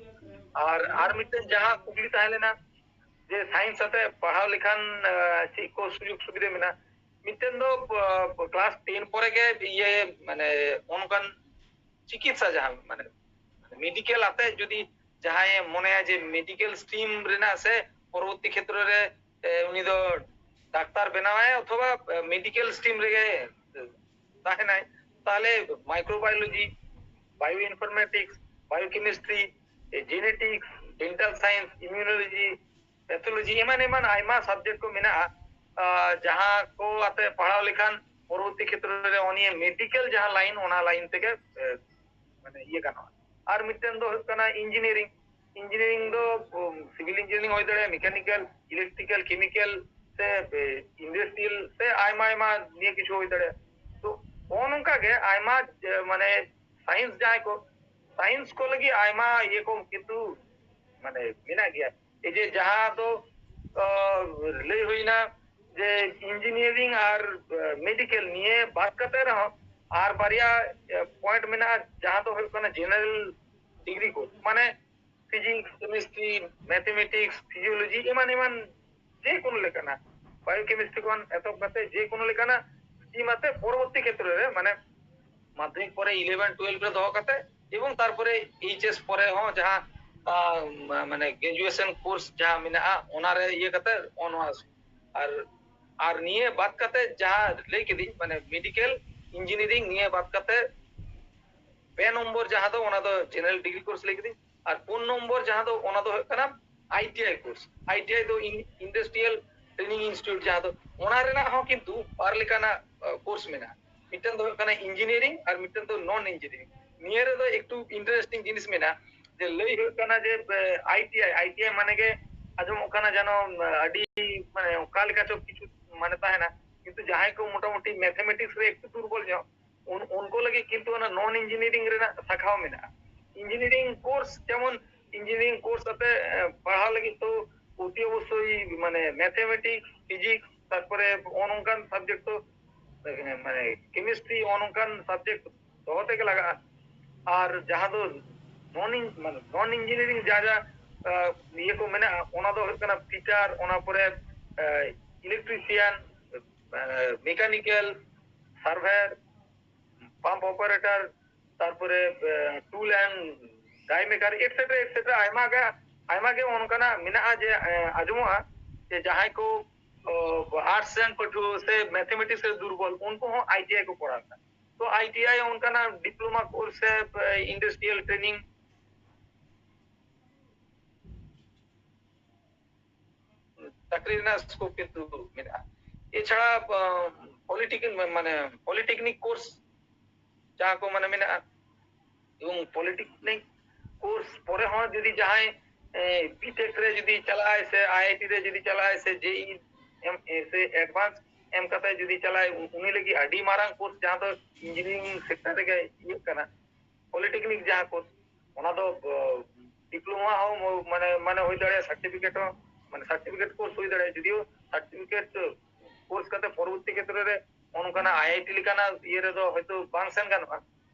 ᱟᱨ, ᱟᱨ ᱢᱤᱫᱴᱮᱱ ᱡᱟᱦᱟᱸ ᱠᱩᱠᱞᱤ ᱛᱟᱦᱮᱸ ᱞᱮᱱᱟ ᱡᱮ ᱥᱟᱭᱮᱱᱥ ᱟᱛᱮ ᱯᱟᱲᱦᱟᱣ ᱞᱮᱠᱷᱟᱱ, ᱮ, ᱪᱮᱫ ᱠᱚ ᱥᱩᱡᱳᱜᱽ ᱥᱩᱵᱤᱫᱷᱟ ᱢᱮᱱᱟᱜᱼᱟ? ᱢᱤᱫᱴᱮᱱ ᱫᱚ, ᱮ, ᱠᱞᱟᱥ ᱴᱮᱱ ᱯᱚᱨᱮ ᱜᱮ ᱤᱭᱟᱹ, ᱢᱟᱱᱮ, ᱚᱱᱠᱟᱱ ᱪᱤᱠᱤᱛᱥᱟ ᱡᱟᱦᱟᱸ, ᱢᱟᱱᱮ, ᱢᱮᱰᱤᱠᱮᱞ ᱟᱛᱮ ᱡᱩᱫᱤ ᱡᱟᱦᱟᱸᱭᱮ ᱢᱚᱱᱮᱭᱟ ᱡᱮ ᱢᱮᱰᱤᱠᱮᱞ ᱥᱴᱨᱤᱢ ᱨᱮᱱᱟᱜ ᱥᱮ ᱯᱚᱨᱚᱵᱚᱨᱛᱤ ᱠᱷᱮᱛᱨᱚ ᱨᱮ, ᱮ, ᱩᱱᱤ ᱫᱚ ᱰᱟᱠᱛᱟᱨ ᱵᱮᱱᱟᱣᱟᱭ ᱚᱛᱷᱚᱵᱟ, ᱮ, ᱢᱮᱰᱤᱠᱮᱞ ᱥᱴᱨᱤᱢ ᱨᱮᱜᱮ, ᱮ, ᱛᱟᱦᱮᱱᱟᱭ, ᱛᱟᱦᱚᱞᱮ microbiology, bioinformatics, biochemistry, genetics, dental science, immunology, pathology, ᱮᱢᱟᱱ ᱮᱢᱟᱱ ᱟᱭᱢᱟ subject ᱠᱚ ᱢᱮᱱᱟᱜᱼᱟ, ᱟᱨ ᱡᱟᱦᱟᱸ ᱠᱚ ᱟᱛᱮ ᱯᱟᱲᱦᱟᱣ ᱞᱮᱠᱷᱟᱱ ᱯᱚᱨᱚᱵᱚᱨᱛᱤ ᱠᱷᱮᱛᱨᱚ ᱨᱮ ᱩᱱᱤ medical ᱡᱟᱦᱟᱸ line, ᱚᱱᱟ line ᱛᱮᱜᱮ ᱮ, ᱢᱟᱱᱮ ᱤᱭᱟᱹ ᱜᱟᱱᱚᱜᱼᱟ᱾ ᱟᱨ ᱢᱤᱫᱴᱮᱱ ᱫᱚ ᱦᱩᱭᱩᱜ ᱠᱟᱱᱟ engineering᱾ Engineering ᱫᱚ ᱩᱢ, civil engineering ᱦᱩᱭ ᱫᱟᱲᱮᱭᱟᱜᱼᱟ, mechanical, electrical, chemical, ᱥᱮ ᱮ, industrial, ᱥᱮ ᱟᱭᱢᱟ ᱟᱭᱢᱟ ᱱᱤᱭᱟᱹ ᱠᱤᱪᱷᱩ ᱦᱩᱭ ᱫᱟᱲᱮᱭᱟᱜᱼᱟ᱾ ᱛᱚ ᱱᱚᱜᱼᱚ ᱱᱚᱝᱠᱟ ᱜᱮ ᱟᱭᱢᱟ ᱮ, ᱢᱟᱱᱮ science ᱡᱟᱦᱟᱸᱭ ᱠᱚ, science ᱠᱚ ᱞᱟᱹᱜᱤᱫ ᱟᱭᱢᱟ ᱤᱭᱟᱹ ᱠᱚ ᱠᱤᱱᱛᱩ ᱢᱟᱱᱮ ᱢᱮᱱᱟᱜ ᱜᱮᱭᱟ᱾ ᱮ ᱡᱮ ᱡᱟᱦᱟᱸ ᱫᱚ ᱟ, ᱞᱟᱹᱭ ᱦᱩᱭᱱᱟ ᱡᱮ engineering ᱟᱨ medical ᱱᱤᱭᱟᱹ ᱵᱟᱫ ᱠᱟᱛᱮ ᱨᱮᱦᱚᱸ ᱟᱨ ᱵᱟᱨᱭᱟ ᱮ, point ᱢᱮᱱᱟᱜᱼᱟ, ᱡᱟᱦᱟᱸ ᱫᱚ ᱦᱩᱭᱩᱜ ᱠᱟᱱᱟ general degree course, ᱢᱟᱱᱮ physics, chemistry, mathematics, physiology, ᱮᱢᱟᱱ ᱮᱢᱟᱱ ᱡᱮ ᱠᱳᱱᱳ ᱞᱮᱠᱟᱱᱟᱜ, biochemistry ᱠᱷᱚᱱ ᱮᱛᱚᱦᱚᱵ ᱠᱟᱛᱮ ᱡᱮ ᱠᱳᱱᱳ ᱞᱮᱠᱟᱱᱟᱜ stream ᱟᱛᱮ ᱯᱚᱨᱚᱵᱚᱨᱛᱤ ᱠᱷᱮᱛᱨᱚ ᱨᱮ, ᱢᱟᱱᱮ ᱢᱟᱫᱽᱫᱷᱚᱢᱤᱠ ᱯᱚᱨᱮ eleven twelve ᱨᱮ ᱫᱚᱦᱚ ᱠᱟᱛᱮ ᱮᱵᱚᱝ ᱛᱟᱨᱯᱚᱨᱮ H S ᱯᱚᱨᱮ ᱦᱚᱸ ᱡᱟᱦᱟᱸ ᱟ, ᱢᱟ-, ᱢᱟᱱᱮ graduation course ᱡᱟᱦᱟᱸ ᱢᱮᱱᱟᱜᱼᱟ, ᱚᱱᱟᱨᱮ ᱤᱭᱟᱹ ᱠᱟᱛᱮ ᱚᱱᱟ ᱟᱨ ᱟᱨ ᱱᱤᱭᱟᱹ ᱵᱟᱫ ᱠᱟᱛᱮ ᱡᱟᱦᱟᱸ ᱞᱟᱹᱭ ᱠᱤᱫᱤᱧ, ᱢᱟᱱᱮ medical, engineering, ᱱᱤᱭᱟᱹ ᱵᱟᱫ ᱠᱟᱛᱮ ᱯᱮ ᱱᱚᱢᱵᱚᱨ ᱡᱟᱦᱟᱸ ᱫᱚ, ᱚᱱᱟ ᱫᱚ general degree course ᱞᱟᱹᱭ ᱠᱤᱫᱤᱧ, ᱟᱨ ᱯᱩᱱ ᱱᱚᱢᱵᱚᱨ ᱡᱟᱦᱟᱸ ᱫᱚ, ᱚᱱᱟ ᱫᱚ ᱦᱩᱭᱩᱜ ᱠᱟᱱᱟ I T I course᱾ I T I ᱫᱚ in-, Industrial Training Institute, ᱡᱟᱦᱟᱸ ᱫᱚ, ᱚᱱᱟ ᱨᱮᱱᱟᱜ ᱦᱚᱸ ᱠᱤᱱᱛᱩ ᱵᱟᱨ ᱞᱮᱠᱟᱱᱟᱜ ᱟ, course ᱢᱮᱱᱟᱜᱼᱟ᱾ ᱢᱤᱫᱴᱮᱱ ᱫᱚ ᱦᱩᱭᱩᱜ ᱠᱟᱱᱟ engineering ᱟᱨ ᱢᱤᱫᱴᱮᱱ ᱫᱚ non engineering᱾ ᱱᱤᱭᱟᱹ ᱨᱮᱫᱚ ᱮᱠᱴᱩ interesting ᱡᱤᱱᱤᱥ ᱢᱮᱱᱟᱜᱼᱟ, ᱡᱮ ᱞᱟᱹᱭ ᱦᱩᱭᱩᱜ ᱠᱟᱱᱟ ᱡᱮ ᱮ, I T I, I T I ᱢᱟᱱᱮ ᱜᱮ ᱟᱸᱡᱚᱢᱚᱜ ᱠᱟᱱᱟ ᱡᱮᱱᱚ ᱮ, ᱟᱹᱰᱤ ᱢᱟᱱᱮ ᱚᱠᱟ ᱞᱮᱠᱟ ᱪᱚ ᱠᱤᱪᱷᱩ ᱢᱟᱱᱮ ᱛᱟᱦᱮᱱᱟ, ᱠᱤᱱᱛᱩ ᱡᱟᱦᱟᱸᱭ ᱠᱚ ᱢᱚᱴᱟᱢᱩᱴᱤ mathematics ᱨᱮ ᱮᱠᱴᱩ ᱫᱩᱨᱵᱚᱞ ᱧᱚᱜ, ᱩᱱ-, ᱩᱱᱠᱩ ᱞᱟᱹᱜᱤᱫ ᱠᱤᱱᱛᱩ ᱚᱱᱟ non engineering ᱨᱮᱱᱟᱜ ᱥᱟᱠᱷᱟ ᱦᱚᱸ ᱢᱮᱱᱟᱜᱼᱟ᱾ Engineering course ᱡᱮᱢᱚᱱ engineering course ᱟᱛᱮ ᱮ, ᱯᱟᱲᱦᱟᱣ ᱞᱟᱹᱜᱤᱫ ᱛᱚ ᱚᱛᱤ ᱚᱵᱚᱥᱥᱳᱭ ᱢᱟᱱᱮ mathematics, physics, ᱛᱟᱨᱯᱚᱨᱮ ᱱᱚᱜᱼᱚ ᱱᱚᱝᱠᱟᱱ subject ᱛᱚ ᱮ, ᱢᱟᱱᱮ chemistry ᱱᱚᱜᱼᱚ ᱱᱚᱝᱠᱟᱱ subject ᱫᱚᱦᱚ ᱛᱮᱜᱮ ᱞᱟᱜᱟᱜᱼᱟ᱾ ᱟᱨ ᱡᱟᱦᱟᱸ ᱫᱚ non en-, ᱢᱟᱱᱮ non engineering ᱡᱟ ᱡᱟ ᱟ, ᱤᱭᱟᱹ ᱠᱚ ᱢᱮᱱᱟᱜᱼᱟ, ᱚᱱᱟ ᱫᱚ ᱦᱩᱭᱩᱜ ᱠᱟᱱᱟ fitter, ᱚᱱᱟ ᱯᱚᱨᱮ ᱮ, electrician, ᱮ, mechanical, surveyor, pump operator, ᱛᱟᱨᱯᱚᱨᱮ ᱮ, tool and die maker, et cetera, et cetera, ᱟᱭᱢᱟ ᱜᱮ, ᱟᱭᱢᱟ ᱜᱮ ᱚᱱᱠᱟᱱᱟᱜ ᱢᱮᱱᱟᱜᱼᱟ ᱡᱮ ᱮ, ᱟᱸᱡᱚᱢᱚᱜᱼᱟ ᱡᱮ ᱡᱟᱦᱟᱸᱭ ᱠᱚ ᱟᱨᱴᱥ ᱨᱮᱱ ᱯᱟᱹᱴᱷᱩᱣᱟᱹ ᱥᱮ ᱢᱮᱛᱷᱮᱢᱮᱴᱤᱠᱥ ᱨᱮ ᱫᱩᱨᱵᱚᱞ, ᱩᱱᱠᱩ ᱦᱚᱸ ᱟᱭ ᱴᱤ ᱟᱭ ᱠᱚ ᱠᱚᱨᱟᱣ ᱮᱫᱟ᱾ ᱛᱚ ᱟᱭ ᱴᱤ ᱟᱭ ᱚᱱᱠᱟᱱᱟᱜ ᱰᱤᱯᱞᱳᱢᱟ ᱠᱳᱨᱥ ᱥᱮ ᱤᱱᱰᱟᱥᱴᱨᱤᱭᱟᱞ ᱴᱨᱮᱱᱤᱝ ᱪᱟᱹᱠᱨᱤ ᱨᱮᱱᱟᱜ ᱥᱠᱳᱯ ᱠᱤᱱᱛᱩ ᱢᱮᱱᱟᱜᱼᱟ᱾ ᱮᱪᱷᱟᱲᱟ ᱯᱚᱞᱤᱴᱤᱠᱤᱠ ᱢᱟᱱᱮ ᱯᱚᱞᱤᱴᱮᱠᱱᱤᱠ ᱠᱳᱨᱥ ᱡᱟᱦᱟᱸ ᱠᱚ ᱢᱟᱱᱮ ᱢᱮᱱᱟᱜᱼᱟ, ᱮᱵᱚᱝ ᱯᱚᱞᱤᱴᱮᱠᱱᱤᱠ ᱠᱳᱨᱥ ᱯᱚᱨᱮ ᱦᱚᱸ ᱡᱩᱫᱤ ᱡᱟᱦᱟᱸᱭ ᱵᱤᱴᱮᱠ ᱨᱮ ᱡᱩᱫᱤ ᱪᱟᱞᱟᱜᱼᱟᱭ ᱥᱮ ᱟᱭ ᱟᱭ ᱴᱤ ᱨᱮ ᱡᱩᱫᱤ ᱪᱟᱞᱟᱜᱼᱟᱭ ᱥᱮ ᱡᱮ ᱤ ᱮᱢ ᱥᱮ ᱮᱰᱵᱷᱟᱱᱥ ᱮᱢ ᱠᱟᱛᱮ ᱡᱩᱫᱤ ᱪᱟᱞᱟᱜᱼᱟᱭ, ᱩᱱᱤ ᱞᱟᱹᱜᱤᱫ ᱟᱹᱰᱤ ᱢᱟᱨᱟᱝ ᱠᱳᱨᱥ ᱡᱟᱦᱟᱸ ᱫᱚ ᱤᱧᱡᱤᱱᱤᱭᱟᱨᱤᱝ ᱥᱮᱠᱴᱚᱨ ᱨᱮᱜᱮ ᱤᱭᱟᱹᱜ ᱠᱟᱱᱟ᱾ ᱯᱚᱞᱤᱴᱮᱠᱱᱤᱠ ᱡᱟᱦᱟᱸ ᱠᱳᱨᱥ, ᱚᱱᱟ ᱫᱚ ᱰᱤᱯᱞᱳᱢᱟ ᱦᱚᱸ ᱢᱟᱱᱮ ᱢᱟᱱᱮ ᱦᱩᱭ ᱫᱟᱲᱮᱭᱟᱜᱼᱟ, ᱥᱟᱨᱴᱤᱯᱷᱤᱠᱮᱴ ᱦᱚᱸ ᱢᱟᱱᱮ ᱥᱟᱨᱴᱤᱯᱷᱤᱠᱮᱴ ᱠᱳᱨᱥ ᱦᱩᱭ ᱫᱟᱲᱮᱭᱟᱜᱼᱟ, ᱡᱩᱫᱤᱭᱳ ᱥᱟᱨᱴᱤᱯᱷᱤᱠᱮᱴ ᱠᱳᱨᱥ ᱠᱟᱛᱮ ᱯᱚᱨᱚᱵᱚᱨᱛᱤ ᱠᱷᱮᱛᱨᱮ ᱨᱮ ᱚᱱᱠᱟᱱᱟᱜ ᱟᱭ ᱟᱭ ᱴᱤ ᱞᱮᱠᱟᱱᱟᱜ ᱤᱭᱟᱹ ᱨᱮᱫᱚ ᱦᱚᱭᱛᱳ ᱵᱟᱝ ᱥᱮᱱ ᱜᱟᱱᱚᱜᱼᱟ᱾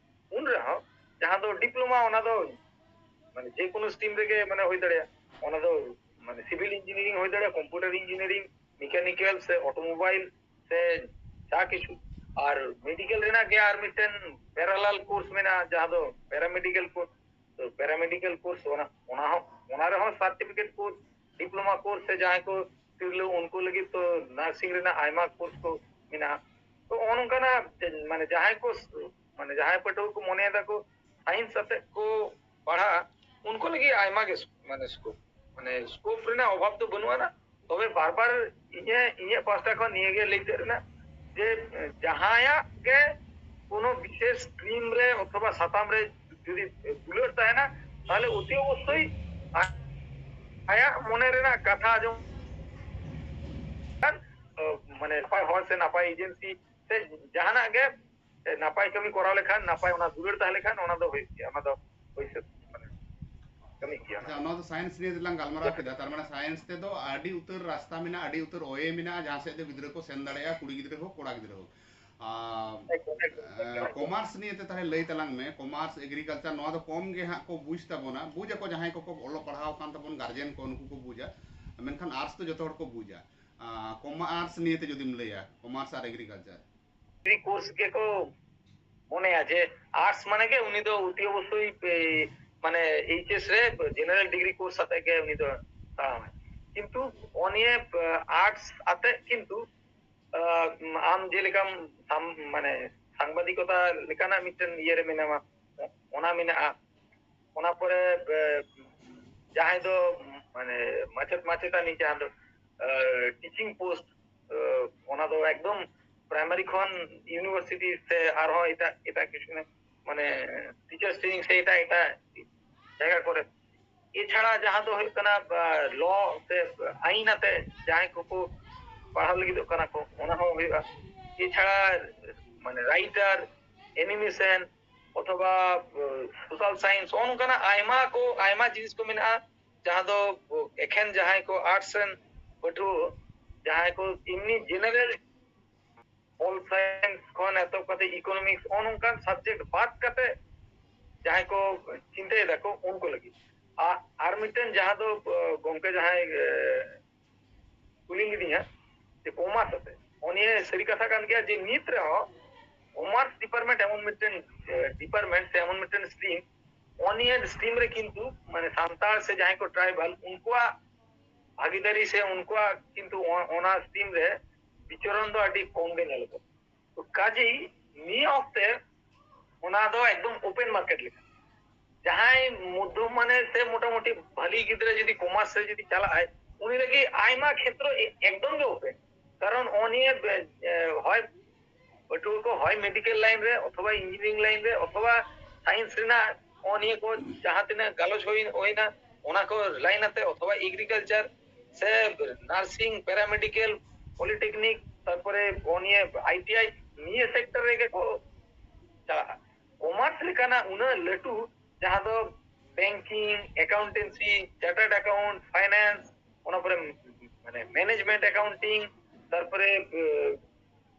ᱩᱱ ᱨᱮᱦᱚᱸ ᱡᱟᱦᱟᱸ ᱫᱚ ᱰᱤᱯᱞᱳᱢᱟ, ᱚᱱᱟ ᱫᱚ ᱢᱟᱱᱮ ᱡᱮ ᱠᱳᱱᱳ ᱥᱴᱨᱤᱢ ᱨᱮᱜᱮ ᱢᱟᱱᱮ ᱦᱩᱭ ᱫᱟᱲᱮᱭᱟᱜᱼᱟ᱾ ᱚᱱᱟ ᱫᱚ ᱢᱟᱱᱮ ᱥᱤᱵᱤᱞ ᱤᱧᱡᱤᱱᱤᱭᱟᱨᱤᱝ ᱦᱩᱭ ᱫᱟᱲᱮᱭᱟᱜᱼᱟ, ᱠᱚᱢᱯᱤᱭᱩᱴᱟᱨ ᱤᱧᱡᱤᱱᱤᱭᱟᱨᱤᱝ, ᱢᱮᱠᱟᱱᱤᱠᱮᱞ ᱥᱮ ᱚᱴᱳᱢᱳᱵᱟᱭᱤᱞ ᱥᱮ ᱡᱟ ᱠᱤᱪᱷᱩ᱾ ᱟᱨ ᱢᱮᱰᱤᱠᱮᱞ ᱨᱮᱱᱟᱜ ᱜᱮ ᱟᱨ ᱢᱤᱫᱴᱮᱱ ᱯᱮᱨᱟᱞᱟᱞ ᱠᱳᱨᱥ ᱢᱮᱱᱟᱜᱼᱟ, ᱡᱟᱦᱟᱸ ᱫᱚ ᱯᱮᱨᱟᱢᱮᱰᱤᱠᱮᱞ ᱠᱳᱨᱥ᱾ ᱛᱚ ᱯᱮᱨᱟᱢᱮᱰᱤᱠᱮᱞ ᱠᱳᱨᱥ ᱚᱱᱟ ᱚᱱᱟ ᱦᱚᱸ ᱚᱱᱟ ᱨᱮᱦᱚᱸ ᱥᱟᱨᱴᱤᱯᱷᱤᱠᱮᱴ ᱠᱳᱨᱥ, ᱰᱤᱯᱞᱳᱢᱟ ᱠᱳᱨᱥ ᱥᱮ ᱡᱟᱦᱟᱸᱭ ᱠᱚ ᱛᱤᱨᱞᱟᱹ ᱩᱱᱠᱩ ᱞᱟᱹᱜᱤᱫ ᱛᱚ ᱱᱟᱨᱥᱤᱝ ᱨᱮᱱᱟᱜ ᱟᱭᱢᱟ ᱠᱳᱨᱥ ᱠᱚ ᱢᱮᱱᱟᱜᱼᱟ᱾ ᱛᱚ ᱱᱚᱜᱼᱚ ᱱᱚᱝᱠᱟᱱᱟᱜ ᱢᱟᱱᱮ ᱡᱟᱦᱟᱸᱭ ᱠᱚ ᱢᱟᱱᱮ ᱡᱟᱦᱟᱸᱭ ᱯᱟᱹᱴᱷᱩᱣᱟᱹ ᱠᱚ ᱢᱚᱱᱮᱭᱮᱫᱟ ᱠᱚ ᱥᱟᱭᱮᱱᱥ ᱟᱛᱮᱫ ᱠᱚ ᱯᱟᱲᱦᱟᱜᱼᱟ, ᱩᱱᱠᱩ ᱞᱟᱹᱜᱤᱫ ᱟᱭᱢᱟ ᱜᱮ ᱢᱟᱱᱮ ᱥᱠᱳᱯ ᱢᱟᱱᱮ ᱥᱠᱳᱯ ᱨᱮᱱᱟᱜ ᱚᱵᱷᱟᱵ ᱫᱚ ᱵᱟᱹᱱᱩᱜ ᱟᱱᱟ᱾ ᱛᱚᱵᱮ ᱵᱟᱨ ᱵᱟᱨ ᱤᱧᱟᱹᱜ ᱤᱧᱟᱹᱜ ᱯᱟᱦᱴᱟ ᱠᱷᱚᱱ ᱱᱤᱭᱟᱹ ᱜᱮ ᱞᱟᱹᱭ ᱛᱮ ᱨᱮᱱᱟᱜ ᱡᱮ ᱡᱟᱦᱟᱸᱭᱟᱜ ᱜᱮ ᱠᱳᱱᱳ ᱵᱤᱥᱮᱥ ᱥᱴᱨᱤᱢ ᱨᱮ ᱚᱛᱷᱚᱵᱟ ᱥᱟᱛᱟᱢ ᱨᱮ ᱡᱩᱫᱤ ᱫᱩᱞᱟᱹᱲ ᱛᱟᱦᱮᱱᱟ, ᱛᱟᱦᱚᱞᱮ ᱚᱛᱤ ᱚᱵᱚᱥᱥᱳᱭ ᱟ-, ᱟᱭᱟᱜ ᱢᱚᱱᱮ ᱨᱮᱱᱟᱜ ᱠᱟᱛᱷᱟ ᱟᱸᱡᱚᱢ ᱠᱷᱟᱱ, ᱢᱟᱱᱮ ᱱᱟᱯᱟᱭ ᱦᱚᱲ ᱥᱮ ᱱᱟᱯᱟᱭ ᱮᱡᱮᱱᱥᱤ ᱥᱮ ᱡᱟᱦᱟᱱᱟᱜ ᱜᱮ ᱱᱟᱯᱟᱭ ᱠᱟᱹᱢᱤ ᱠᱚᱨᱟᱣ ᱞᱮᱠᱷᱟᱱ, ᱱᱟᱯᱟᱭ ᱚᱱᱟ ᱫᱩᱞᱟᱹᱲ ᱛᱟᱦᱮᱸ ᱞᱮᱠᱷᱟᱱ ᱚᱱᱟ ᱫᱚ ᱦᱩᱭᱩᱜ ᱜᱮᱭᱟ, ᱚᱱᱟ ᱫᱚ ᱦᱩᱭ ᱥᱟᱹᱛ ᱢᱟᱱᱮ ᱠᱟᱹᱢᱤ ᱜᱮᱭᱟ ᱚᱱᱟ ᱟᱪᱪᱷᱟ, ᱫᱚ᱾ ᱱᱚᱣᱟ ᱫᱚ ᱥᱟᱭᱮᱱᱥ ᱱᱤᱭᱮ ᱞᱟᱝ ᱜᱟᱞᱢᱟᱨᱟᱣ ᱠᱮᱫᱟ, ᱛᱟᱨ ᱢᱟᱱᱮ ᱥᱟᱭᱮᱱᱥ ᱛᱮᱫᱚ ᱟᱹᱰᱤ ᱩᱛᱟᱹᱨ ᱨᱟᱥᱛᱟ ᱢᱮᱱᱟᱜᱼᱟ, ᱟᱹᱰᱤ ᱩᱛᱟᱹᱨ ᱚᱭᱮ ᱢᱮᱱᱟᱜᱼᱟ, ᱡᱟᱦᱟᱸ ᱥᱮᱫ ᱫᱚ ᱜᱤᱫᱽᱨᱟᱹ ᱠᱚ ᱥᱮᱱ ᱫᱟᱲᱮᱭᱟᱜᱼᱟ, ᱠᱩᱲᱤ ᱜᱤᱫᱽᱨᱟᱹ ᱦᱳᱠ, ᱠᱚᱲᱟ ᱜᱤᱫᱽᱨᱟᱹ ᱦᱳᱠ᱾ ᱟᱨ, ᱮᱠᱫᱚᱢ, ᱮᱠᱫᱚᱢ, ᱮᱠᱫᱚᱢ, ᱮᱠᱫᱚᱢ᱾ ᱠᱚᱢᱟᱨᱥ ᱱᱤᱭᱮ ᱛᱮ ᱛᱟᱦᱞᱮ ᱞᱟᱹᱭ ᱛᱟᱞᱟᱝ ᱢᱮ, ᱠᱚᱢᱟᱨᱥ, ᱮᱜᱽᱨᱤᱠᱟᱞᱪᱟᱨ, ᱱᱚᱣᱟ ᱫᱚ ᱠᱚᱢ ᱜᱮ ᱦᱟᱸᱜ ᱠᱚ ᱵᱩᱡᱽ ᱛᱟᱵᱚᱱᱟ, ᱵᱩᱡᱽ ᱟᱠᱚ ᱡᱟᱦᱟᱸᱭ ᱠᱚᱠᱚ ᱚᱞᱚᱜ ᱯᱟᱲᱦᱟᱣ ᱟᱠᱟᱱ ᱛᱟᱵᱚᱱ, ᱜᱟᱨᱡᱮᱱ ᱠᱚ, ᱱᱩᱠᱩ ᱠᱚ ᱵᱩᱡᱟ, ᱢᱮᱱᱠᱷᱟᱱ ᱟᱨᱴᱥ ᱫᱚ ᱡᱚᱛᱚ ᱦᱚᱲ ᱠᱚ ᱵᱩᱡᱟ᱾ ᱟᱨ, ᱠᱚᱢᱟᱨᱥ ᱱᱤᱭᱮ ᱛᱮ ᱡᱩᱫᱤᱢ ᱞᱟᱹᱭᱟ, ᱠᱚᱢᱟᱨᱥ ᱟᱨ ᱮᱜᱽᱨᱤᱠᱟᱞᱪᱟᱨ᱾ ᱰᱤᱜᱽᱨᱤ ᱠᱳᱨᱥ ᱜᱮᱠᱚ ᱢᱚᱱᱮᱭᱟ ᱡᱮ ᱟᱨᱴᱥ ᱢᱟᱱᱮ ᱜᱮ ᱩᱱᱤ ᱫᱚ ᱚᱛᱤ ᱚᱵᱚᱥᱥᱳᱭ, ᱮ, ᱢᱟᱱᱮ ᱮᱭᱤᱪ ᱮᱥ ᱨᱮ ᱡᱮᱱᱟᱨᱮᱞ ᱰᱤᱜᱽᱨᱤ ᱠᱳᱨᱥ ᱟᱛᱮ ᱜᱮ ᱩᱱᱤ ᱫᱚ ᱯᱟᱲᱦᱟᱣᱟᱭ᱾ ᱠᱤᱱᱛᱩ ᱚᱱᱤᱭᱮ ᱟᱨᱴᱥ ᱟᱛᱮ ᱠᱤᱱᱛᱩ ᱟᱢ ᱡᱮᱞᱮᱠᱟᱢ ᱢᱟᱱᱮ ᱥᱟᱝᱵᱟᱫᱤᱠᱚᱛᱟ ᱞᱮᱠᱟᱱᱟᱜ ᱢᱤᱫᱴᱮᱱ ᱤᱭᱟᱹᱨᱮ ᱢᱮᱱᱟᱢᱟ, ᱚᱱᱟ ᱢᱮᱱᱟᱜᱼᱟ᱾ ᱚᱱᱟ ᱯᱚᱨᱮ ᱡᱟᱦᱟᱸᱭ ᱫᱚ ᱢᱟᱱᱮ ᱢᱟᱪᱮᱫ ᱢᱟᱪᱮᱛᱟᱹᱱᱤ ᱡᱟᱦᱟᱸ ᱫᱚ ᱴᱤᱪᱤᱝ ᱯᱳᱥᱴ, ᱚᱱᱟ ᱫᱚ ᱮᱠᱫᱚᱢ ᱯᱨᱟᱭᱢᱟᱨᱤ ᱠᱷᱚᱱ ᱤᱭᱩᱱᱤᱵᱷᱟᱨᱥᱤᱴᱤ ᱥᱮ ᱟᱨᱦᱚᱸ ᱮᱴᱟᱜ ᱮᱴᱟᱜ ᱠᱤᱪᱷᱩ ᱢᱟᱱᱮ ᱴᱤᱪᱟᱨᱥ ᱴᱨᱮᱱᱤᱝ ᱥᱮ ᱮᱴᱟᱜ ᱮᱴᱟᱜ ᱡᱟᱭᱜᱟ ᱠᱚᱨᱮ᱾ ᱮᱪᱷᱟᱲᱟ ᱡᱟᱦᱟᱸ ᱫᱚ ᱦᱩᱭᱩᱜ ᱠᱟᱱᱟ ᱞᱚ ᱥᱮ ᱟᱹᱭᱤᱱ ᱟᱛᱮ ᱡᱟᱦᱟᱸᱭ ᱠᱚᱠᱚ ᱯᱟᱲᱦᱟᱣ ᱞᱟᱹᱜᱤᱫᱚᱜ ᱠᱟᱱᱟ ᱠᱚ, ᱚᱱᱟ ᱦᱚᱸ ᱦᱩᱭᱩᱜᱼᱟ᱾ ᱮᱪᱷᱟᱲᱟ ᱢᱟᱱᱮ ᱨᱟᱭᱴᱟᱨ, ᱮᱱᱤᱢᱮᱥᱚᱱ ᱚᱛᱷᱚᱵᱟ ᱥᱳᱥᱟᱞ ᱥᱟᱭᱮᱱᱥ, ᱱᱚᱜᱼᱚ ᱱᱚᱝᱠᱟᱱᱟᱜ ᱟᱭᱢᱟ ᱠᱚ ᱟᱭᱢᱟ ᱡᱤᱱᱤᱥ ᱠᱚ ᱢᱮᱱᱟᱜᱼᱟ, ᱡᱟᱦᱟᱸ ᱫᱚ ᱮᱠᱷᱮᱱ ᱡᱟᱦᱟᱸᱭ ᱠᱚ ᱟᱨᱴᱥ ᱨᱮᱱ ᱯᱟᱹᱴᱷᱩᱣᱟᱹ ᱡᱟᱦᱟᱸᱭ ᱠᱚ ᱮᱢᱱᱤ ᱡᱮᱱᱟᱨᱮᱞ ᱚᱞ ᱥᱟᱭᱮᱱᱥ ᱠᱷᱚᱱ ᱮᱛᱚᱦᱚᱵ ᱠᱟᱛᱮ ᱤᱠᱳᱱᱚᱢᱤᱠᱥ, ᱱᱚᱜᱼᱚ ᱱᱚᱝᱠᱟᱱ ᱥᱟᱵᱡᱮᱠᱴ ᱵᱟᱫ ᱠᱟᱛᱮ ᱡᱟᱦᱟᱸᱭ ᱠᱚ ᱪᱤᱱᱛᱟᱹᱭ ᱫᱟᱠᱚ ᱩᱱᱠᱩ ᱞᱟᱹᱜᱤᱫ᱾ ᱟᱨ ᱟᱨ ᱢᱤᱫᱴᱮᱱ ᱡᱟᱦᱟᱸ ᱫᱚ ᱜᱚᱢᱠᱮ ᱡᱟᱦᱟᱸᱭ ᱠᱩᱞᱤ ᱞᱤᱫᱤᱧᱟ ᱡᱮ ᱠᱚᱢᱟᱨᱥ ᱟᱛᱮ, ᱱᱤᱭᱟᱹ ᱥᱟᱹᱨᱤ ᱠᱟᱛᱷᱟ ᱠᱟᱱ ᱜᱮᱭᱟ ᱡᱮ ᱱᱤᱛ ᱨᱮᱦᱚᱸ ᱠᱚᱢᱟᱨᱥ ᱰᱤᱯᱟᱨᱴᱢᱮᱱᱴ ᱮᱢᱚᱱ ᱢᱤᱫᱴᱮᱱ ᱰᱤᱯᱟᱨᱴᱢᱮᱱᱴ ᱥᱮ ᱮᱢᱚᱱ ᱢᱤᱫᱴᱮᱱ ᱥᱴᱨᱤᱢ, ᱱᱤᱭᱟᱹ ᱥᱴᱨᱤᱢ ᱨᱮ ᱠᱤᱱᱛᱩ ᱢᱟᱱᱮ ᱥᱟᱱᱛᱟᱲ ᱥᱮ ᱡᱟᱦᱟᱸᱭ ᱠᱚ ᱴᱨᱟᱭᱵᱟᱞ ᱩᱱᱠᱩᱣᱟᱜ ᱵᱷᱟᱜᱤᱫᱟᱨᱤ ᱥᱮ ᱩᱱᱠᱩᱣᱟᱜ ᱠᱤᱱᱛᱩ ᱚ-, ᱚᱱᱟ ᱥᱴᱨᱤᱢ ᱨᱮ ᱵᱤᱪᱚᱨᱚᱱ ᱫᱚ ᱟᱹᱰᱤ ᱠᱚᱢ ᱜᱮ ᱧᱮᱞᱚᱜᱚᱜ᱾ ᱛᱚ ᱠᱟᱡᱮᱭ ᱱᱤᱭᱟᱹ ᱚᱠᱛᱮ ᱚᱱᱟ ᱫᱚ ᱮᱠᱫᱚᱢ ᱳᱯᱮᱱ ᱢᱟᱨᱠᱮᱴ ᱞᱮᱠᱟ᱾ ᱡᱟᱦᱟᱸᱭ ᱢᱚᱫᱽᱫᱷᱚᱢ ᱢᱟᱱᱮ ᱥᱮ ᱢᱚᱴᱟᱢᱩᱴᱤ ᱵᱷᱟᱞᱤ ᱜᱤᱫᱽᱨᱟᱹ ᱡᱩᱫᱤ ᱠᱚᱢᱟᱨᱥ ᱨᱮ ᱡᱩᱫᱤ ᱪᱟᱞᱟᱜ ᱟᱭ, ᱩᱱᱤ ᱞᱟᱹᱜᱤᱫ ᱟᱭᱢᱟ ᱠᱷᱮᱛᱨᱚ ᱮ-, ᱮᱠᱫᱚᱢ ᱜᱮ ᱳᱯᱮᱱ᱾ ᱠᱟᱨᱚᱱ ᱚ ᱱᱤᱭᱟᱹ ᱵᱮ-, ᱮ, ᱦᱚᱭ ᱯᱟᱹᱴᱷᱩᱣᱟᱹ ᱠᱚ ᱦᱚᱭ ᱢᱮᱰᱤᱠᱮᱞ ᱞᱟᱭᱤᱱ ᱨᱮ ᱚᱛᱷᱚᱵᱟ ᱤᱧᱡᱤᱱᱤᱭᱟᱨᱤᱝ ᱞᱟᱭᱤᱱ ᱨᱮ ᱚᱛᱷᱚᱵᱟ ᱥᱟᱭᱮᱱᱥ ᱨᱮᱱᱟᱜ ᱚ ᱱᱤᱭᱟᱹ ᱠᱚ ᱡᱟᱦᱟᱸ ᱛᱤᱱᱟᱹᱜ ᱜᱟᱞᱚᱪ ᱦᱩᱭ, ᱦᱩᱭᱱᱟ ᱚᱱᱟ ᱠᱚ ᱞᱟᱭᱤᱱ ᱟᱛᱮ ᱚᱛᱷᱚᱵᱟ ᱮᱜᱽᱨᱤᱠᱟᱞᱪᱟᱨ ᱥᱮ ᱱᱟᱨᱥᱤᱝ, ᱯᱮᱨᱟᱢᱮᱰᱤᱠᱮᱞ, ᱯᱚᱞᱤᱴᱮᱠᱱᱤᱠ, ᱛᱟᱨᱯᱚᱨᱮ ᱚ ᱱᱤᱭᱟᱹ ᱟᱭ ᱴᱤ ᱟᱭ ᱱᱤᱭᱟᱹ ᱥᱮᱠᱴᱚᱨ ᱨᱮᱜᱮ ᱠᱚ ᱪᱟᱞᱟᱜᱼᱟ᱾ ᱠᱚᱢᱟᱨᱥ ᱞᱮᱠᱟᱱᱟᱜ ᱩᱱᱟᱹᱜ ᱞᱟᱹᱴᱩ ᱡᱟᱦᱟᱸ ᱫᱚ banking, accountancy, chartered account, finance, ᱚᱱᱟ ᱯᱚᱨᱮ ᱢᱟᱱᱮ ᱢᱮᱱᱮᱡᱽᱢᱮᱱᱴ ᱮᱠᱟᱣᱩᱱᱴᱤᱝ, ᱛᱟᱨᱯᱚᱨᱮ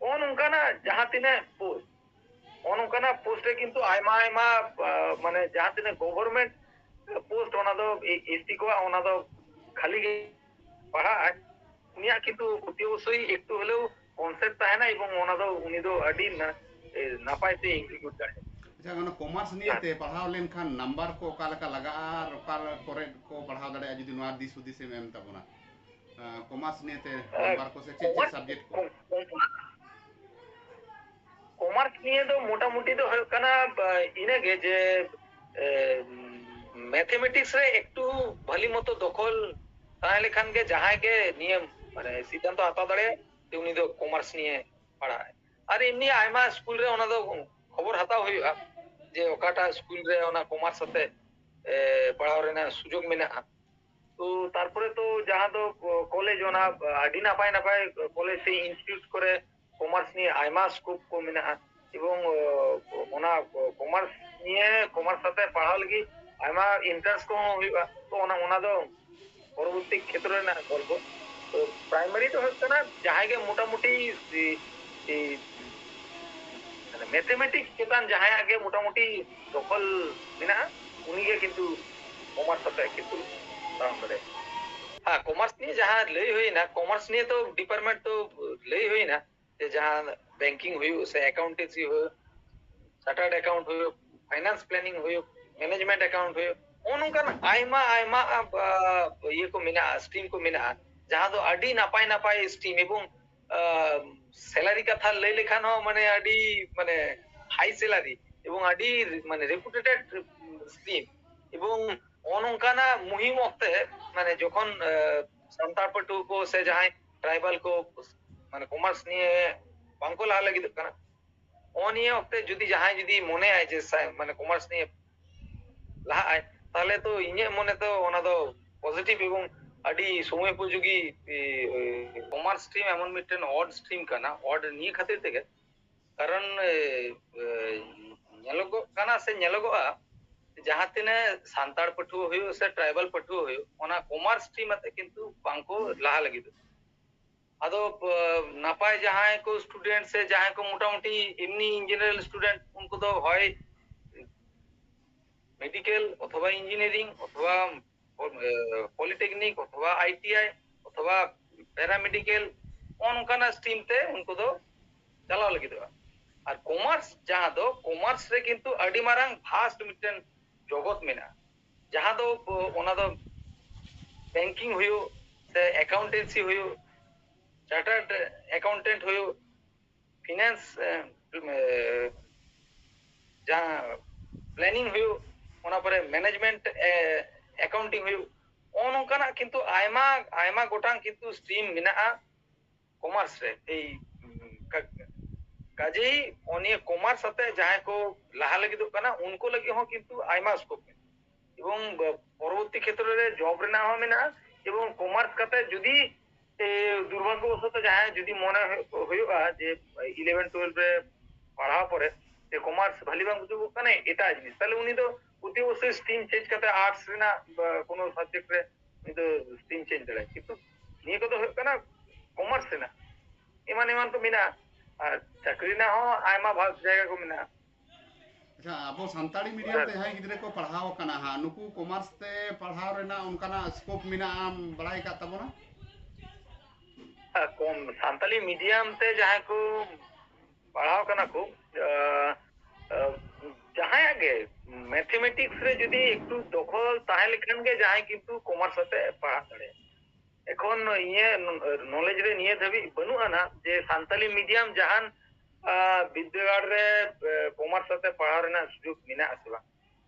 ᱱᱚᱜᱼᱚ ᱱᱚᱝᱠᱟᱱᱟᱜ ᱡᱟᱦᱟᱸ ᱛᱤᱱᱟᱹᱜ ᱯᱳᱥᱴ, ᱱᱚᱜᱼᱚ ᱱᱚᱝᱠᱟᱱᱟᱜ ᱯᱳᱥᱴ ᱨᱮ ᱠᱤᱱᱛᱩ ᱟᱭᱢᱟ ᱟᱭᱢᱟ, ᱟ, ᱢᱟᱱᱮ ᱡᱟᱦᱟᱸ ᱛᱤᱱᱟᱹᱜ ᱜᱚᱵᱷᱚᱨᱱᱢᱮᱱᱴ ᱯᱳᱥᱴ ᱚᱱᱟ ᱫᱚ ᱮ-, ᱮᱥ ᱴᱤ ᱠᱚᱣᱟᱜ ᱚᱱᱟ ᱫᱚ ᱠᱷᱟᱹᱞᱤ ᱜᱮ ᱯᱟᱲᱦᱟᱜᱼᱟᱭ, ᱩᱱᱤᱭᱟᱜ ᱠᱤᱱᱛᱩ ᱚᱛᱤ ᱚᱵᱚᱥᱥᱳᱭ ᱮᱠᱴᱩ ᱦᱚᱞᱮᱣ ᱠᱚᱱᱥᱮᱯᱴ ᱛᱟᱦᱮᱱᱟ ᱮᱵᱚᱝ ᱚᱱᱟ ᱫᱚ ᱩᱱᱤ ᱫᱚ ᱟᱹᱰᱤ ᱱᱟ-, ᱮ, ᱱᱟᱯᱟᱭ ᱛᱮ ᱮᱠᱡᱤᱠᱤᱭᱩᱴ ᱫᱟᱲᱮᱭᱟᱜᱼᱟ᱾ ᱟᱪᱪᱷᱟ, ᱚᱱᱟ ᱠᱚᱢᱟᱨᱥ ᱱᱤᱭᱮ ᱛᱮ ᱯᱟᱲᱦᱟᱣ ᱞᱮᱱᱠᱷᱟᱱ ᱱᱟᱢᱵᱟᱨ ᱠᱚ ᱚᱠᱟ ᱞᱮᱠᱟ ᱞᱟᱜᱟᱜᱼᱟ ᱟᱨ ᱚᱠᱟ ᱠᱚᱨᱮ ᱠᱚ ᱯᱟᱲᱦᱟᱣ ᱫᱟᱲᱮᱭᱟᱜᱼᱟ, ᱡᱩᱫᱤ ᱱᱚᱣᱟ ᱫᱤᱥ ᱦᱩᱫᱤᱥ ᱮᱢ ᱮᱢ ᱛᱟᱵᱚᱱᱟ? ᱠᱚᱢᱟᱨᱥ ᱱᱤᱭᱮᱛᱮ ᱱᱟᱢᱵᱟᱨ ᱠᱚ ᱥᱮ ᱪᱮᱫ ᱪᱮᱫ ᱥᱟᱵᱡᱮᱠᱴ ᱠᱚ? ᱠᱚᱢᱟᱨᱥ ᱱᱤᱭᱮ ᱫᱚ ᱢᱚᱴᱟᱢᱩᱴᱤ ᱫᱚ ᱦᱩᱭᱩᱜ ᱠᱟᱱᱟ ᱤᱱᱟᱹᱜᱮ ᱡᱮ ᱢᱮᱛᱷᱮᱢᱮᱴᱤᱠᱥ ᱨᱮ ᱮᱠᱴᱩ ᱵᱷᱟᱞᱤ ᱢᱚᱛᱚ ᱫᱚᱠᱷᱚᱞ ᱛᱟᱦᱮᱸ ᱞᱮᱠᱷᱟᱱ ᱜᱮ ᱡᱟᱦᱟᱸᱭ ᱜᱮ ᱱᱤᱭᱟᱹ ᱢᱟᱱᱮ ᱥᱤᱫᱽᱫᱷᱟᱱᱛᱚ ᱦᱟᱛᱟᱣ ᱫᱟᱲᱮᱭᱟᱜᱼᱟ ᱡᱮ ᱩᱱᱤ ᱫᱚ ᱠᱚᱢᱟᱨᱥ ᱱᱤᱭᱮ ᱯᱟᱲᱦᱟᱜᱼᱟᱭ᱾ ᱟᱨ ᱮᱢᱱᱤ ᱟᱭᱢᱟ ᱥᱠᱩᱞ ᱨᱮ ᱚᱱᱟ ᱫᱚ ᱠᱷᱚᱵᱚᱨ ᱦᱟᱛᱟᱣ ᱦᱩᱭᱩᱜᱼᱟ ᱡᱮ ᱚᱠᱟᱴᱟᱜ ᱥᱠᱩᱞ ᱨᱮ ᱚᱱᱟ ᱠᱚᱢᱟᱨᱥ ᱟᱛᱮ ᱯᱟᱲᱦᱟᱣ ᱨᱮᱱᱟᱜ ᱥᱩᱡᱳᱜᱽ ᱢᱮᱱᱟᱜᱼᱟ᱾ ᱛᱚ ᱛᱟᱨᱯᱚᱨᱮ ᱛᱚ ᱡᱟᱦᱟᱸ ᱫᱚ ᱠᱚᱞᱮᱡᱽ, ᱚᱱᱟ ᱟᱹᱰᱤ ᱱᱟᱯᱟᱭ ᱱᱟᱯᱟᱭ ᱠᱚᱞᱮᱡᱽ ᱥᱮ ᱤᱱᱥᱴᱤᱴᱭᱩᱴ ᱠᱚᱨᱮ ᱠᱚᱢᱟᱨᱥ ᱱᱤᱭᱮ ᱟᱭᱢᱟ ᱥᱠᱳᱯ ᱠᱚ ᱢᱮᱱᱟᱜᱼᱟ ᱮᱵᱚᱝ ᱚᱱᱟ ᱠᱚᱢᱟᱨᱥ ᱱᱤᱭᱮ ᱠᱚᱢᱟᱨᱥ ᱥᱟᱛᱮ ᱯᱟᱲᱦᱟᱣ ᱞᱟᱹᱜᱤᱫ ᱟᱭᱢᱟ ᱮᱱᱴᱨᱟᱱᱥ ᱠᱚᱦᱚᱸ ᱦᱩᱭᱩᱜᱼᱟ᱾ ᱛᱚ ᱚᱱᱟ ᱚᱱᱟ ᱫᱚ ᱯᱚᱨᱚᱵᱚᱨᱛᱤ ᱠᱷᱮᱛᱨᱚ ᱨᱮᱱᱟᱜ ᱜᱚᱞᱯᱚ᱾ ᱛᱚ ᱯᱨᱟᱭᱢᱟᱨᱤ ᱫᱚ ᱦᱩᱭᱩᱜ ᱠᱟᱱᱟ ᱡᱟᱦᱟᱸᱭ ᱜᱮ ᱢᱚᱴᱟᱢᱩᱴᱤ ᱢᱮᱛᱷᱮᱢᱮᱴᱤᱠᱥ ᱪᱮᱛᱟᱱ ᱡᱟᱦᱟᱸᱭᱟᱜ ᱜᱮ ᱢᱚᱴᱟᱢᱩᱴᱤ ᱫᱚᱠᱷᱚᱞ ᱢᱮᱱᱟᱜᱼᱟ, ᱩᱱᱤᱜᱮ ᱠᱤᱱᱛᱩ ᱠᱚᱢᱟᱨᱥ ᱥᱟᱛᱮ ᱠᱤᱱᱛᱩ ᱛᱟᱲᱟᱢ ᱫᱟᱲᱮᱭᱟᱜᱼᱟ᱾ ᱦᱮᱸ, ᱠᱚᱢᱟᱨᱥ ᱱᱤᱭᱮ ᱡᱟᱦᱟᱸ ᱞᱟᱹᱭ ᱦᱩᱭᱱᱟ, ᱠᱚᱢᱟᱨᱥ ᱱᱤᱭᱮ ᱛᱚ ᱰᱤᱯᱟᱨᱴᱢᱮᱱᱴ ᱛᱚ ᱞᱟᱹᱭ ᱦᱩᱭᱱᱟ ᱡᱮ ᱡᱟᱦᱟᱸ ᱵᱮᱝᱠᱤᱝ ᱦᱩᱭᱩᱜ ᱥᱮ ᱮᱠᱟᱣᱩᱱᱴᱮᱱᱥᱤ ᱦᱩᱭᱩᱜ, ᱪᱟᱨᱴᱟᱨᱰ ᱮᱠᱟᱣᱩᱱᱴ ᱦᱩᱭᱩᱜ, ᱯᱷᱟᱭᱱᱟᱱᱥ ᱯᱞᱮᱱᱤᱝ ᱦᱩᱭᱩᱜ, ᱢᱮᱱᱮᱡᱽᱢᱮᱱᱴ ᱮᱠᱟᱣᱩᱱᱴ ᱦᱩᱭᱩᱜ, ᱱᱚᱜᱼᱚ ᱱᱚᱝᱠᱟᱱ ᱟᱭᱢᱟ ᱟᱭᱢᱟ ᱤᱭᱟᱹ ᱠᱚ ᱢᱮᱱᱟᱜᱼᱟ, ᱥᱴᱨᱤᱢ ᱠᱚ ᱢᱮᱱᱟᱜᱼᱟ, ᱡᱟᱦᱟᱸ ᱫᱚ ᱟᱹᱰᱤ ᱱᱟᱯᱟᱭ ᱱᱟᱯᱟᱭ ᱥᱴᱨᱤᱢ ᱮᱵᱚᱝ ᱥᱮᱞᱟᱨᱤ ᱠᱟᱛᱷᱟ ᱞᱟᱹᱭ ᱞᱮᱠᱷᱟᱱ ᱦᱚᱸ ᱢᱟᱱᱮ ᱟᱹᱰᱤ ᱢᱟᱱᱮ ᱦᱟᱭ ᱥᱮᱞᱟᱨᱤ ᱮᱵᱚᱝ ᱟᱹᱰᱤ ᱢᱟᱱᱮ ᱨᱮᱯᱩᱴᱮᱰ ᱥᱴᱨᱤᱢ ᱮᱵᱚᱝ ᱱᱚᱜᱼᱚ ᱱᱚᱝᱠᱟᱱᱟᱜ ᱢᱩᱦᱤᱢ ᱚᱠᱛᱮ ᱢᱟᱱᱮ ᱡᱚᱠᱷᱚᱱ ᱥᱟᱱᱛᱟᱲ ᱯᱟᱹᱴᱷᱩᱣᱟᱹ ᱠᱚ ᱥᱮ ᱡᱟᱦᱟᱸᱭ ᱴᱨᱟᱭᱵᱟᱞ ᱠᱚ ᱢᱟᱱᱮ ᱠᱚᱢᱟᱨᱥ ᱱᱤᱭᱮ ᱵᱟᱝᱠᱚ ᱞᱟᱦᱟ ᱞᱟᱹᱜᱤᱫᱚᱜ ᱠᱟᱱᱟ, ᱱᱚᱜᱼᱚ ᱱᱤᱭᱟᱹ ᱚᱠᱛᱮ ᱡᱩᱫᱤ ᱡᱟᱦᱟᱸᱭ ᱡᱩᱫᱤ ᱢᱚᱱᱮᱭᱟᱭ ᱡᱮ ᱢᱟᱱᱮ ᱠᱚᱢᱟᱨᱥ ᱱᱤᱭᱮ ᱞᱟᱦᱟᱜ ᱟᱭ, ᱛᱟᱦᱚᱞᱮ ᱛᱚ ᱤᱧᱟᱹᱜ ᱢᱚᱱᱮ ᱫᱚ ᱚᱱᱟ ᱫᱚ ᱯᱚᱡᱤᱴᱤᱵᱷ ᱮᱵᱚᱝ ᱟᱹᱰᱤ ᱥᱚᱢᱚᱭ ᱩᱯᱚᱡᱳᱜᱤ᱾ ᱠᱚᱢᱟᱨᱥ ᱥᱴᱨᱤᱢ ᱮᱢᱚᱱ ᱢᱤᱫᱴᱮᱱ ᱚᱰ ᱥᱴᱨᱤᱢ ᱠᱟᱱᱟ, ᱚᱰ ᱱᱤᱭᱟᱹ ᱠᱷᱟᱹᱛᱤᱨ ᱛᱮᱜᱮ ᱠᱟᱨᱚᱱ ᱧᱮᱞᱚᱜᱚᱜ ᱠᱟᱱᱟ ᱥᱮ ᱧᱮᱞᱚᱜᱚᱜᱼᱟ ᱡᱟᱦᱟᱸ ᱛᱤᱱᱟᱹᱜ ᱥᱟᱱᱛᱟᱲ ᱯᱟᱹᱴᱷᱩᱣᱟᱹ ᱦᱩᱭᱩᱜ ᱥᱮ ᱴᱨᱟᱭᱵᱟᱞ ᱯᱟᱹᱴᱷᱩᱣᱟᱹ ᱦᱩᱭᱩᱜ, ᱚᱱᱟ ᱠᱚᱢᱟᱨᱥ ᱥᱴᱨᱤᱢ ᱟᱛᱮ ᱠᱤᱱᱛᱩ ᱵᱟᱝᱠᱚ ᱞᱟᱦᱟ ᱞᱟᱹᱜᱤᱫᱚᱜ᱾ ᱟᱫᱚ ᱱᱟᱯᱟᱭ ᱡᱟᱦᱟᱸᱭ ᱠᱚ ᱥᱴᱩᱰᱮᱱᱴ ᱥᱮ ᱡᱟᱦᱟᱸᱭ ᱠᱚ ᱢᱚᱴᱟᱢᱩᱴᱤ ᱮᱢᱱᱤ ᱤᱧ ᱡᱮᱱᱟᱨᱮᱞ ᱥᱴᱩᱰᱮᱱᱴ, ᱩᱱᱠᱩ ᱫᱚ ᱦᱚᱭ ᱢᱮᱰᱤᱠᱮᱞ ᱚᱛᱷᱚᱵᱟ ᱤᱧᱡᱤᱱᱤᱭᱟᱨᱤᱝ ᱚᱛᱷᱚᱵᱟ ᱯᱚᱞᱤᱴᱮᱠᱱᱤᱠ ᱚᱛᱷᱚᱵᱟ ᱟᱭᱴᱤᱟᱭ ᱚᱛᱷᱚᱵᱟ ᱯᱮᱨᱟᱢᱮᱰᱤᱠᱮᱞ, ᱱᱚᱜᱼᱚ ᱱᱚᱝᱠᱟᱱᱟᱜ ᱥᱴᱨᱤᱢ ᱛᱮ ᱩᱱᱠᱩ ᱫᱚ ᱪᱟᱞᱟᱣ ᱞᱟᱹᱜᱤᱫᱚᱜᱼᱟ᱾ ᱟᱨ ᱠᱚᱢᱟᱨᱥ, ᱡᱟᱦᱟᱸ ᱫᱚ ᱠᱚᱢᱟᱨᱥ ᱨᱮ ᱠᱤᱱᱛᱩ ᱟᱹᱰᱤ ᱢᱟᱨᱟᱝ ᱵᱷᱟᱥᱴ ᱢᱤᱫᱴᱮᱱ ᱡᱚᱜᱚᱛ ᱢᱮᱱᱟᱜᱼᱟ, ᱡᱟᱦᱟᱸ ᱫᱚ ᱚᱱᱟ ᱫᱚ ᱵᱮᱝᱠᱤᱝ ᱦᱩᱭᱩᱜ, ᱥᱮ ᱮᱠᱟᱣᱩᱱᱴᱮᱱᱥᱤ ᱦᱩᱭᱩᱜ, ᱪᱟᱨᱴᱟᱨᱰ ᱮᱠᱟᱣᱩᱱᱴᱮᱱᱴ ᱦᱩᱭᱩᱜ, ᱯᱷᱤᱱᱟᱱᱥ ᱡᱟᱦᱟᱸ ᱯᱞᱮᱱᱤᱝ ᱦᱩᱭᱩᱜ, ᱚᱱᱟ ᱯᱚᱨᱮ ᱢᱮᱱᱮᱡᱽᱢᱮᱱᱴ ᱮᱠᱟᱣᱩᱱᱴᱤᱝ ᱦᱩᱭᱩᱜ, ᱱᱚᱜᱼᱚ ᱱᱚᱝᱠᱟᱱᱟᱜ ᱠᱤᱱᱛᱩ ᱟᱭᱢᱟ ᱟᱭᱢᱟ ᱜᱚᱴᱟᱝ ᱠᱤᱱᱛᱩ ᱥᱴᱨᱤᱢ ᱢᱮᱱᱟᱜᱼᱟ ᱠᱚᱢᱟᱨᱥ ᱨᱮ᱾ ᱮᱭ ᱠᱟ- ᱠᱟᱡᱮᱭ ᱱᱤᱭᱟᱹ ᱠᱚᱢᱟᱨᱥ ᱟᱛᱮ ᱡᱟᱦᱟᱸᱭ ᱠᱚ ᱞᱟᱦᱟ ᱞᱟᱹᱜᱤᱫᱚᱜ ᱠᱟᱱᱟ, ᱩᱱᱠᱩ ᱞᱟᱹᱜᱤᱫ ᱦᱚᱸ ᱠᱤᱱᱛᱩ ᱟᱭᱢᱟ ᱥᱠᱳᱯ ᱢᱮᱱᱟᱜᱼᱟ, ᱮᱵᱚᱝ ᱯᱚᱨᱚᱵᱚᱨᱛᱤ ᱠᱷᱮᱛᱨᱚ ᱨᱮ ᱡᱚᱵ ᱨᱮᱱᱟᱜ ᱦᱚᱸ ᱢᱮᱱᱟᱜᱼᱟ᱾ ᱮᱵᱚᱝ ᱠᱚᱢᱟᱨᱥ ᱠᱟᱛᱮ ᱡᱩᱫᱤ ᱮ, ᱫᱩᱨᱵᱷᱟᱜᱽᱜᱚ ᱵᱚᱥᱚᱛᱚ ᱡᱟᱦᱟᱸᱭ ᱡᱩᱫᱤ ᱢᱚᱱᱮ ᱦᱩᱭᱩᱜ-, ᱦᱩᱭᱩᱜᱼᱟ ᱡᱮ ᱤᱞᱮᱵᱷᱮᱱ ᱴᱩᱭᱮᱞᱵᱷ ᱨᱮ ᱯᱟᱲᱦᱟᱣ ᱯᱚᱨᱮ ᱡᱮ ᱠᱚᱢᱟᱨᱥ ᱵᱷᱟᱞᱤ ᱵᱟᱝ ᱵᱩᱡᱩᱜᱚᱜ ᱠᱟᱱᱟ, ᱮᱴᱟᱜ ᱡᱤᱱᱤᱥ, ᱛᱟᱦᱞᱮ ᱩᱱᱤ ᱫᱚ ᱚᱛᱤ ᱚᱵᱚᱥᱥᱳᱭ ᱥᱴᱨᱤᱢ ᱪᱮᱧᱡᱽ ᱠᱟᱛᱮ ᱟᱨᱴᱥ ᱨᱮᱱᱟᱜ ᱵᱟ ᱠᱳᱱᱳ ᱥᱟᱵᱡᱮᱠᱴ ᱨᱮ ᱩᱱᱤ ᱫᱚ ᱥᱴᱨᱤᱢ ᱪᱮᱧᱡᱽ ᱫᱟᱲᱮᱭᱟᱜᱼᱟ᱾ ᱠᱤᱱᱛᱩ ᱱᱤᱭᱟᱹ ᱠᱚᱫᱚ ᱦᱩᱭᱩᱜ ᱠᱟᱱᱟ ᱠᱚᱢᱟᱨᱥ ᱨᱮᱱᱟᱜ, ᱮᱢᱟᱱ ᱮᱢᱟᱱ ᱠᱚ ᱢᱮᱱᱟᱜᱼᱟ᱾ ᱟᱨ ᱪᱟᱹᱠᱨᱤ ᱨᱮᱱᱟᱜ ᱦᱚᱸ ᱟᱭᱢᱟ ᱵᱷᱟᱜᱽ ᱡᱟᱭᱜᱟ ᱠᱚ ᱢᱮᱱᱟᱜᱼᱟ᱾ ᱟᱪᱪᱷᱟ, ᱟᱵᱚ ᱥᱟᱱᱛᱟᱲᱤ ᱢᱤᱰᱤᱭᱟᱢ ᱛᱮ ᱡᱟᱦᱟᱸᱭ ᱜᱤᱫᱽᱨᱟᱹ ᱠᱚ ᱯᱟᱲᱦᱟᱣ ᱟᱠᱟᱱᱟ ᱦᱟᱸᱜ, ᱱᱩᱠᱩ ᱠᱚᱢᱟᱨᱥ ᱛᱮ ᱯᱟᱲᱦᱟᱣ ᱨᱮᱱᱟᱜ ᱚᱱᱠᱟᱱᱟᱜ ᱥᱠᱳᱯ ᱢᱮᱱᱟᱜᱼᱟ, ᱵᱟᱲᱟᱭ ᱟᱠᱟᱫ ᱛᱟᱵᱚᱱᱟ? ᱠᱚᱢ ᱥᱟᱱᱛᱟᱞᱤ ᱢᱤᱰᱤᱭᱟᱢ ᱛᱮ ᱡᱟᱦᱟᱸᱭ ᱠᱚ ᱯᱟᱲᱦᱟᱣ ᱠᱟᱱᱟ ᱠᱚ, ᱟᱸ, ᱟᱸ, ᱡᱟᱦᱟᱸᱭᱟᱜ ᱜᱮ ᱢᱮᱛᱷᱮᱢᱮᱴᱤᱠᱥ ᱨᱮ ᱡᱩᱫᱤ ᱮᱠᱴᱩ ᱫᱚᱠᱷᱚᱞ ᱛᱟᱦᱮᱸ ᱞᱮᱠᱷᱟᱱ ᱜᱮ ᱡᱟᱦᱟᱸᱭ ᱠᱤᱱᱛᱩ ᱠᱚᱢᱟᱨᱥ ᱟᱛᱮ ᱯᱟᱲᱦᱟᱜ ᱫᱟᱲᱮᱭᱟᱜᱼᱟ᱾ ᱮᱠᱷᱚᱱ ᱤᱧᱟᱹᱜ ᱱᱚᱞᱮᱡᱽ ᱨᱮ ᱱᱤᱭᱟᱹ ᱫᱷᱟᱹᱵᱤᱡ ᱵᱟᱹᱱᱩᱜᱼᱟ ᱱᱟᱜ ᱡᱮ ᱥᱟᱱᱛᱟᱞᱤ ᱢᱤᱰᱤᱭᱟᱢ ᱡᱟᱦᱟᱱ ᱟᱸ, ᱵᱤᱫᱽᱫᱟᱹᱜᱟᱲ ᱨᱮ ᱠᱚᱢᱟᱨᱥ ᱟᱛᱮ ᱯᱟᱲᱦᱟᱣ ᱨᱮᱱᱟᱜ ᱥᱩᱡᱳᱜᱽ ᱢᱮᱱᱟᱜ ᱟᱥᱮ ᱵᱟᱝ᱾